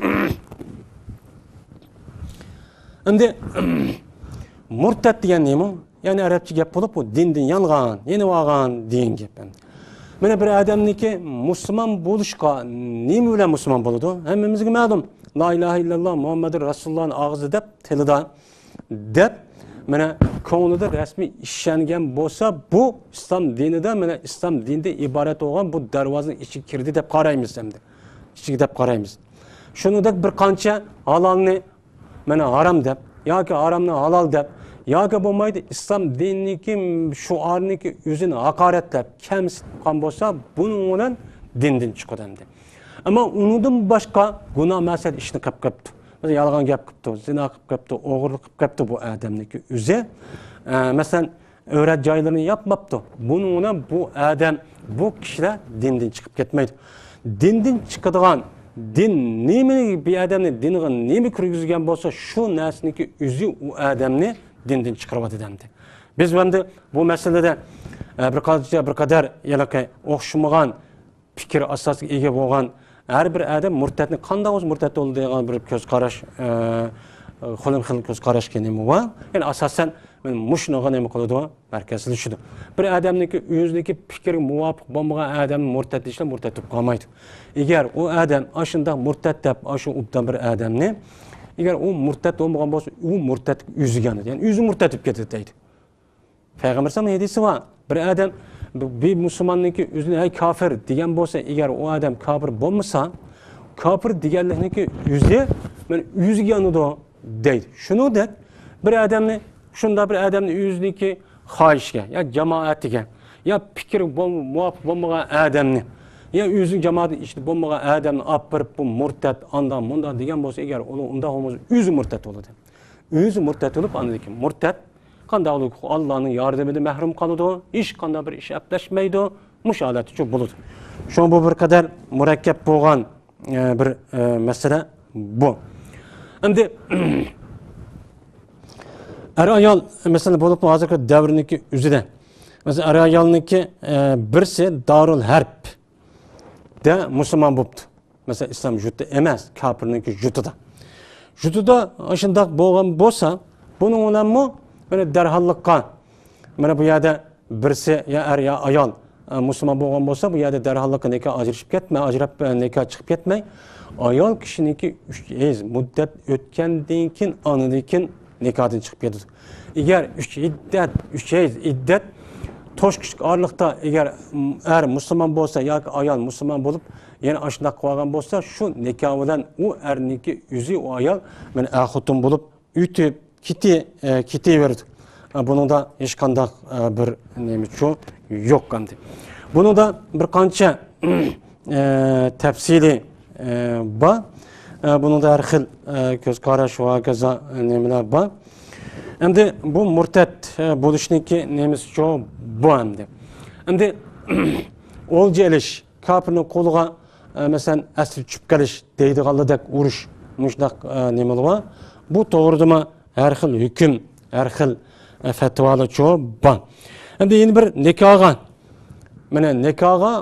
ئەمدى مۇرتەت دېگەن نېمە؟ يەنى ئەرەبچە گەپ بولۇپ، بۇ دىندىن يانغان، يېنىۋالغان دېگەن گەپ ئەمدى. مانا بىر ئادەمنىڭكى مۇسۇلمان بولۇشقا نېمە بىلەن مۇسۇلمان بولىدۇ؟ ھەممىمىزگە مەلۇم. لا ئىلاھە ئىللاللا مۇھەممەدۇر رەسۇلۇللانى ئاغزىدا دەپ، تىلىدا دەپ، مانا كۆڭلىدە رەسمىي ئىشەنگەن بولسا، بۇ ئىسلام دىنىدا، مانا ئىسلام دىنىدىن ئىبارەت بولغان بۇ دەرۋازىنىڭ ئىچىگە كىردى دەپ قارايمىز ئەمدى. ئىچىگە دەپ قارايمىز. شۇنىڭدەك بىر قانچە ھالالنى مانا ھارام دەپ ياكى ھارامنى ھالال دەپ ياكى بولمايدۇ ئىسلام دىنىنىڭكى شوئارىنىڭكى ئۆزىنى ھاقارەتلەپ، كەمسىتىپ قىلغان بولسا، بۇنىڭ بىلەن دىندىن چىقىدۇ ئەمدى. ئەمما ئۇنىڭدىن باشقا گۇناھ مەسىلە ئىشنى قىلىپ قېپتۇ. مەسىلەن، يالغان گەپ قىپتۇ، زىنا قىپ قېپتۇ، ئوغرىلىق قىپ قېپتۇ بۇ ئادەمنىڭكى ئۆزى. ئە، مەسىلەن، ئۆرە جايلىرىنى ياپماپتۇ. بۇنىڭ بىلەن بۇ ئادەم، بۇ كىشىلەر دىندىن چىقىپ كەتمەيدۇ. دىندىن چىقىدىغان، دىن نېمىنى، بىر ئادەمنى دىنىغا نېمە كىرگۈزگەن بولسا، شۇ نەرسىنىڭكى ئۆزى ئۇ ئادەمنى دىندىن چىقىرىۋاتىدۇ ئەمدى. بىز ئەمدى بۇ مەسىلىدە، ئە، بىر قانچە، بىر قەدەر ھېلىقى ئوخشىمىغان پىكىر ئاساسىغا ئىگە بولغان ھەر بىر ئادەم مۇرتەتنى قانداق بولسا مۇرتەت بولىدۇ دەيدىغان بىر كۆز قاراش، ئە، خىلمۇ خىل كۆز قاراشكە نېمە بار؟ يەنى ئاساسەن مانا مۇشۇنىڭغا نېمە قىلىدۇ؟ مەركەزلىشىدۇ. بىر ئادەمنىڭكى ئۆزىنىڭكى پىكرىگە مۇۋاپىق بولمىغان ئادەمنى مۇرتەت دېيىشلا مۇرتەت بولۇپ قالمايدۇ. ئەگەر ئۇ ئادەم ئاشۇنداق مۇرتەت دەپ، ئاشۇ ئوبدان بىر ئادەمنى، ئەگەر ئۇ مۇرتەت بولمىغان بولسا، ئۇ مۇرتەتلىك ئۆزىگە يانىدۇ. يەنى ئۆزى مۇرتەت بولۇپ كېتىدۇ دەيدۇ. پەيغەمبەر ئەلەيھىسسالام ھەدىسى بار. بىر ئادەم، بىر مۇسۇلماننىڭكى ئۆزىنى، «ھەي كاپىر» دېگەن بولسا، ئەگەر ئۇ ئادەم كاپىر بولمىسا، كاپىر دېگەنلىكنىڭكى ئۆزى مانا ئۆزىگە يانىدۇ دەيدۇ. شۇنىڭدەك بىر ئادەمنى، شۇنداق بىر ئادەمنى ئۆزىنىڭكى خاھىشىگە يا جامائەتىگە يا پىكرى بول-، مۇۋاپىق بولمىغان ئادەمنى يا ئۆزىنىڭ جامائەتنىڭ ئىچىدە بولمىغان ئادەمنى ئاپىرىپ، بۇ مۇرتەت، ئانداق، مۇنداق دېگەن بولسا، ئەگەر ئۇنىڭ ئۇنداق بولمىسا، ئۆزى مۇرتەت بولىدۇ. ئۆزى مۇرتەت بولۇپ، ئاندىن كېيىن مۇرتەت قانداق بولىدۇ؟ ئاللانىڭ ياردىمىدىن مەھرۇم قالىدۇ، ھېچقانداق بىر ئىش ئەپلەشمەيدۇ. مۇشۇ ھالەتتىچۇ بولىدۇ. شۇڭا بۇ بىر قەدەر مۇرەككەپ بولغان، ئە، بىر، ئە، مەسىلە بۇ. ئەمدى ئەر-ئايال مەسىلە بولۇپمۇ ھازىرقى دەۋرنىڭكى ئۆزىدە، مەسىلەن، ئەر-ئايالنىڭكى، ئە، بىرسى دارۇل ھەرب دە مۇسۇلمان بوپتۇ. مەسىلەن، ئىسلام يۇرتى ئەمەس، كاپىرنىڭكى يۇرتىدا. يۇرتىدا شۇنداق بولغان بولسا، بۇنىڭ بىلەنمۇ مانا دەرھاللىققا، مانا بۇ يەردە بىرسى يا ئەر يا ئايال، ئە، مۇسۇلمان بولغان بولسا، بۇ يەردە دەرھاللىققا نىكاھ ئاجرىشىپ كەتمەي، ئاجراپ، ئە، نىكاھ چىقىپ كەتمەي، ئايال كىشىنىڭكى ئۈچ ھەيز مۇددەت ئۆتكەندىن كېيىن، ئاندىن كېيىن نىكاھتىن چىقىپ كېتىدۇ. ئەگەر ئۈچ ئىددەت، ئۈچ ھەيز ئىددەت توشقۇچلۇق ئارىلىقتا ئەگەر، م، ئەر مۇسۇلمان بولسا ياكى ئايال مۇسۇلمان بولۇپ، يەنە ئاشۇنداق قىلىۋالغان بولسا، شۇ نىكاھ بىلەن ئۇ ئەرنىڭكى ئۆزى، ئۇ ئايال مانا ئەر خوتۇن بولۇپ ئۆتۈپ كېتى-، ئە، كېتىۋېرىدۇ. ئە، بۇنىڭدا ھېچقانداق، ئە، بىر نېمىچۇ يوق ئەمدى. بۇنىڭدا بىر قانچە، ئە، تەپسىلى، ئە، بار. ئە، بۇنىڭدا ھەر خىل، ئە، كۆز قاراش ۋە ھاكازا نېمىلەر بار. ئەمدى بۇ مۇرتەت، ئە، بولۇشنىڭكى نېمىسىچۇ بۇ ئەمدى. ئەمدى ئولجا ئېلىش، كاپىرنىڭ قولىغا، ئە، مەسىلەن، ئەسلى چۈشۈپ قېلىش دەيدىغانلاردەك ئۇرۇش، مۇشۇنداق، ئە، نېمىلەر بار. بۇ توغرىدىمۇ ھەر خىل ھۆكۈم، ھەر خىل، ئە، پەتىۋالارچۇ بار. ئەمدى يەنە بىر نىكاھقا، مانا نىكاھقا،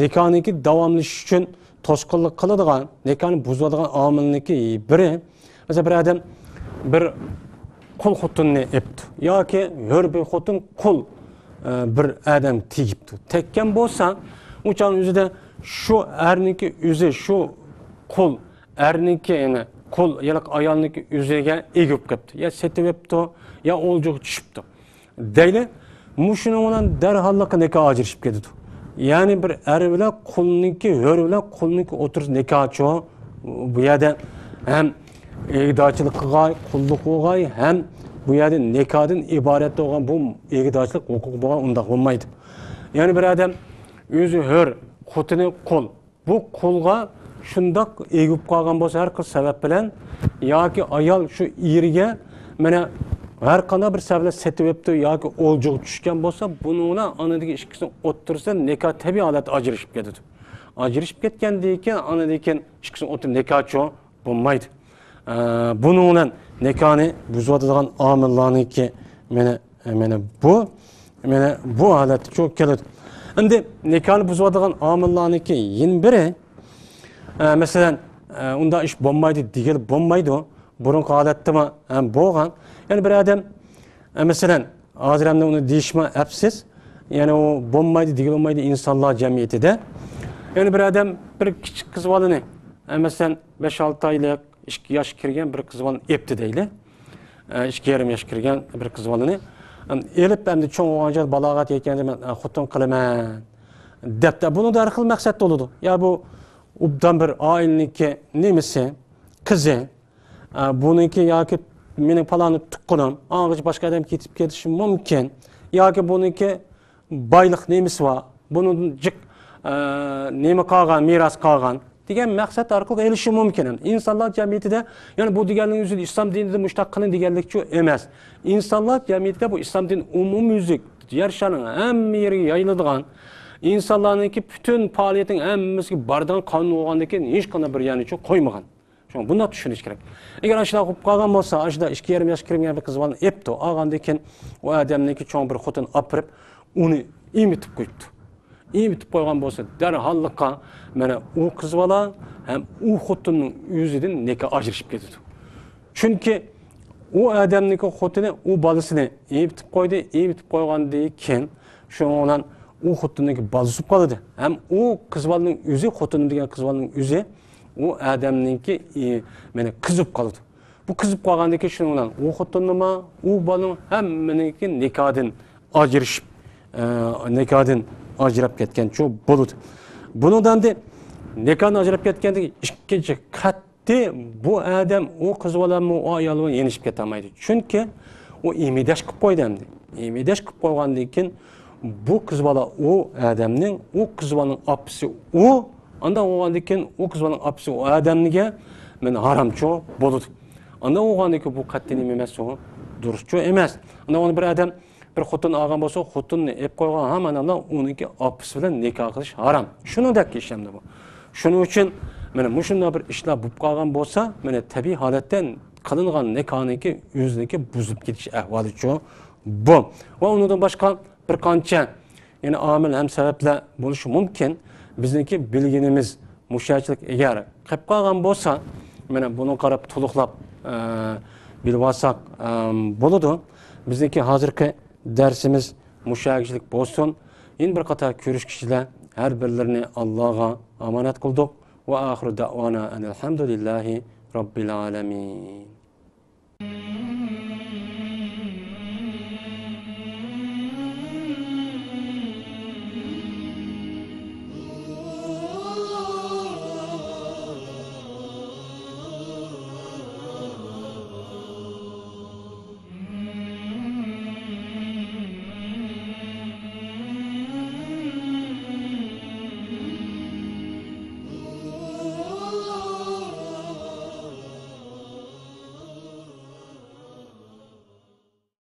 نىكاھنىڭكى داۋاملىشىشى ئۈچۈن توسقۇنلۇق قىلىدىغان، نىكاھنى بۇزىدىغان ئامىلنىڭكى بىرى، مەسىلەن، بىر ئادەم بىر قۇل خوتۇننى ئېپتۇ ياكى ھۆر بىر خوتۇن قۇل، ئە، بىر ئادەم تېگىپتۇ. تەگكەن بولسا، ئۇ چاغنىڭ ئۆزىدە شۇ ئەرنىڭكى ئۆزى، شۇ قۇل ئەرنىڭكى، يەنى قۇل ياكى ئايالنىڭكى ئۆزىگە ئىگە بولۇپ قېپتۇ. يا سېتىۋېپتۇ، يا ئولجىغا چۈشۈپتۇ. دەيلى، مۇشۇنىڭ بىلەن دەرھاللىققا نىكاھ ئاجرىشىپ كېتىدۇ. يەنى بىر ئەر بىلەن قۇلنىڭكى، ھۆر بىلەن قۇلنىڭكى ئوتتۇرىسىدا نىكاھچۇ، بۇ يەردە ھەم ئىگىدارچىلىق قىلغاي، قۇللۇق بولغاي، ھەم بۇ يەردە نىكاھدىن ئىبارەت بولغان بۇ ئىگىدارچىلىق ھوقۇقى بولغان، ئۇنداق بولمايدۇ. يەنى بىر ئادەم ئۆزى ھۆر، خوتۇنى قۇل، بۇ قۇلغا شۇنداق ئىگە بولۇپ قالغان بولسا، ھەر خىل سەۋەب بىلەن ياكى ئايال شۇ ئېرىگە مانا ھەر قانداق بىر سەۋەب بىلەن سېتىۋېپتۇ ياكى ئولجىغا چۈشكەن بولسا، بۇنىڭ بىلەن ئانىدىكى ئىككىسىنىڭ ئوتتۇرىسىدا نىكاھ تەبىئىي ھالەتتە ئاجرىشىپ كېتىدۇ. ئاجرىشىپ كەتكەندىن كېيىن ئانىدىن كېيىن ئىككىسىنىڭ ئوتتۇرىسىدا نىكاھچۇ بولمايدۇ. ئە، بۇنىڭ بىلەن نىكاھنى بۇزۇۋاتىدىغان ئامىللارنىڭكى مانا، ئە، مانا بۇ، مانا بۇ ھالەتتە چوق كېلىدۇ. ئەمدى نىكاھنى بۇزۇۋاتىدىغان ئامىللارنىڭكى يەنە بىرى، ئە، مەسىلەن، ئە، ئۇنداق ئىش بولمايدۇ دېگىلى بولمايدۇ. بۇرۇنقى ھالەتتىمۇ ھەم بولغان. يەنى بىر ئادەم، ئە، مەسىلەن، ھازىر ئەمدى ئۇنى دېيىشمۇ ئەپسىز. يەنى ئۇ بولمايدۇ دېگىلى بولمايدۇ ئىنسانلار جەمئىيىتىدە. يەنى بىر ئادەم بىر كىچىك قىز بالىنى، ئە، مەسىلەن، بەش-ئالتە ئايلىق، ئىككى ياشقا كىرگەن بىر قىز بالىنى ئېپتى دەيلى. ئە، ئىككى يېرىم ياشقا كىرگەن بىر قىز بالىنى، ئە، ئېلىپ ئەمدى چوڭ بولغانچە بالاغەت يەتكەندە مەن، ئە، خوتۇن قىلىمەن دەپتۇ. بۇنىڭدا ھەر خىل مەقسەت بولىدۇ. يا بۇ ئوبدان بىر ئائىلىنىڭكى نېمىسى، قىزى، ئە، بۇنىڭكى ياكى مېنىڭ پالانى تۇغقىنىم، ئاڭغىچە باشقا ئادەم كېتىپ كېتىشى مۇمكىن، ياكى بۇنىڭكى بايلىق نېمىسى بار، بۇنىڭدىن جىق، ئە، نېمە قالغان، مىراس قالغان دېگەن مەقسەت ئارقىلىق ئېلىشى مۇمكىن. ئىنسانلار جەمئىيىتىدە، يەنى بۇ دېگەننىڭ ئۆزى ئىسلام دىنىدا مۇشۇنداق قىلىڭ دېگەنلىكچۇ ئەمەس. ئىنسانلار جەمئىيىتىدە بۇ ئىسلام دىنى ئومۇميۈزلۈك يەر شارىنىڭ ھەممە يېرىگە يايىلىدىغان، ئىنسانلارنىڭكى پۈتۈن پائالىيەتنىڭ ھەممىسىگە بارىدىغان قانۇن بولغاندىن كېيىن ھېچقانداق بىر يەرنىچۇ قويمىغان. شۇڭا بۇنداق چۈشىنىش كېرەك. ئەگەر ئاشۇنداق بولۇپ قالغان بولسا، ئاشۇنداق ئىككى يېرىم ياشقا كىرمىگەن بىر قىز بالىنى ئېپتۇ، ئالغاندىن كېيىن ئۇ ئادەمنىڭكى چوڭ بىر خوتۇن ئاپىرىپ، ئۇنى ئېمىتىپ قويۇپتۇ. ئېمىتىپ قويغان بولسا، دەرھاللىققا مانا ئۇ قىز بالا ھەم ئۇ خوتۇننىڭ ئۆزىدىن نىكاھ ئاجرىشىپ كېتىدۇ. چۈنكى ئۇ ئادەمنىڭكى خوتۇنى ئۇ بالىسىنى ئېمىتىپ قويدى، ئېمىتىپ قويغاندىن كېيىن شۇنىڭ بىلەن ئۇ خوتۇننىڭكى بالىسى بولۇپ قالىدۇ. ھەم ئۇ قىز بالىنىڭ ئۆزى، خوتۇنى دېگەن قىز بالىنىڭ ئۆزى ئۇ ئادەمنىڭكى، ئى، مانا قىزى بولۇپ قالىدۇ. بۇ قىزىپ قالغاندىن كېيىن شۇنىڭ بىلەن ئۇ خوتۇننىمۇ، ئۇ بالىنىڭ ھەممىنىڭكى نىكاھدىن ئاجرىشىپ، ئە، نىكاھدىن ئاجراپ كەتكەنچۇ بولىدۇ. بۇنىڭدا ئەمدى نىكاھدىن ئاجراپ كەتكەندىن كېيىن ئىككىنچى قەتئىي بۇ ئادەم، ئۇ قىز بالامۇ، ئۇ ئايالمۇ يېنىشىپ كېتەلمەيدۇ. چۈنكى ئۇ ئىمىداش قىلىپ قويدى ئەمدى. ئىمىداش قىلىپ قويغاندىن كېيىن بۇ قىز بالا ئۇ ئادەمنىڭ، ئۇ قىز بالىنىڭ ئاپىسى ئۇ، ئانداق بولغاندىن كېيىن ئۇ قىز بالىنىڭ ئاپىسى ئۇ ئادەمگە مانا ھارامچۇ بولىدۇ. ئانداق بولغاندىن كېيىن بۇ قەتئىي نېمە ئەمەس، ئۇ دۇرۇسچۇ ئەمەس. ئانداق بولغاندا بىر ئادەم بىر خوتۇن ئالغان بولسا، خوتۇننى ئېلىپ قويغان ھامان ئۇنىڭكى ئاپىسى بىلەن نىكاھ قىلىش ھارام. شۇنىڭدەك ئىش ئەمدى بۇ. شۇنىڭ ئۈچۈن مانا مۇشۇنداق بىر ئىشلار بولۇپ قالغان بولسا، مانا تەبىئىي ھالەتتە قىلىنغان نىكاھنىڭكى ئۆزىنىڭكى بۇزۇلۇپ كېتىش ئەھۋالىچۇ بۇ. ۋە ئۇنىڭدىن باشقا بىر قانچە يەنە ئامىل ھەم سەۋەبلەر بولۇشى مۇمكىن. بىزنىڭكى بىلگىنىمىز مۇشۇنچىلىك ئەگەر قېلىپ قالغان بولسا، مانا بۇنى قاراپ تولۇقلاپ، ئە، بىلىۋالساق، ئە، بولىدۇ. بىزنىڭكى ھازىرقى دەرسىمىز مۇشۇنچىلىك بولسۇن. يەنە بىر قاتار كۆرۈشكىچىلەر ھەر بىرلىرىنى ئاللاغا ئامانەت قىلدۇق. ۋە ئاخىرۇ دەئۋانا ئەنىل ھەمدۇلىللاھى رەببىل ئالەمىن.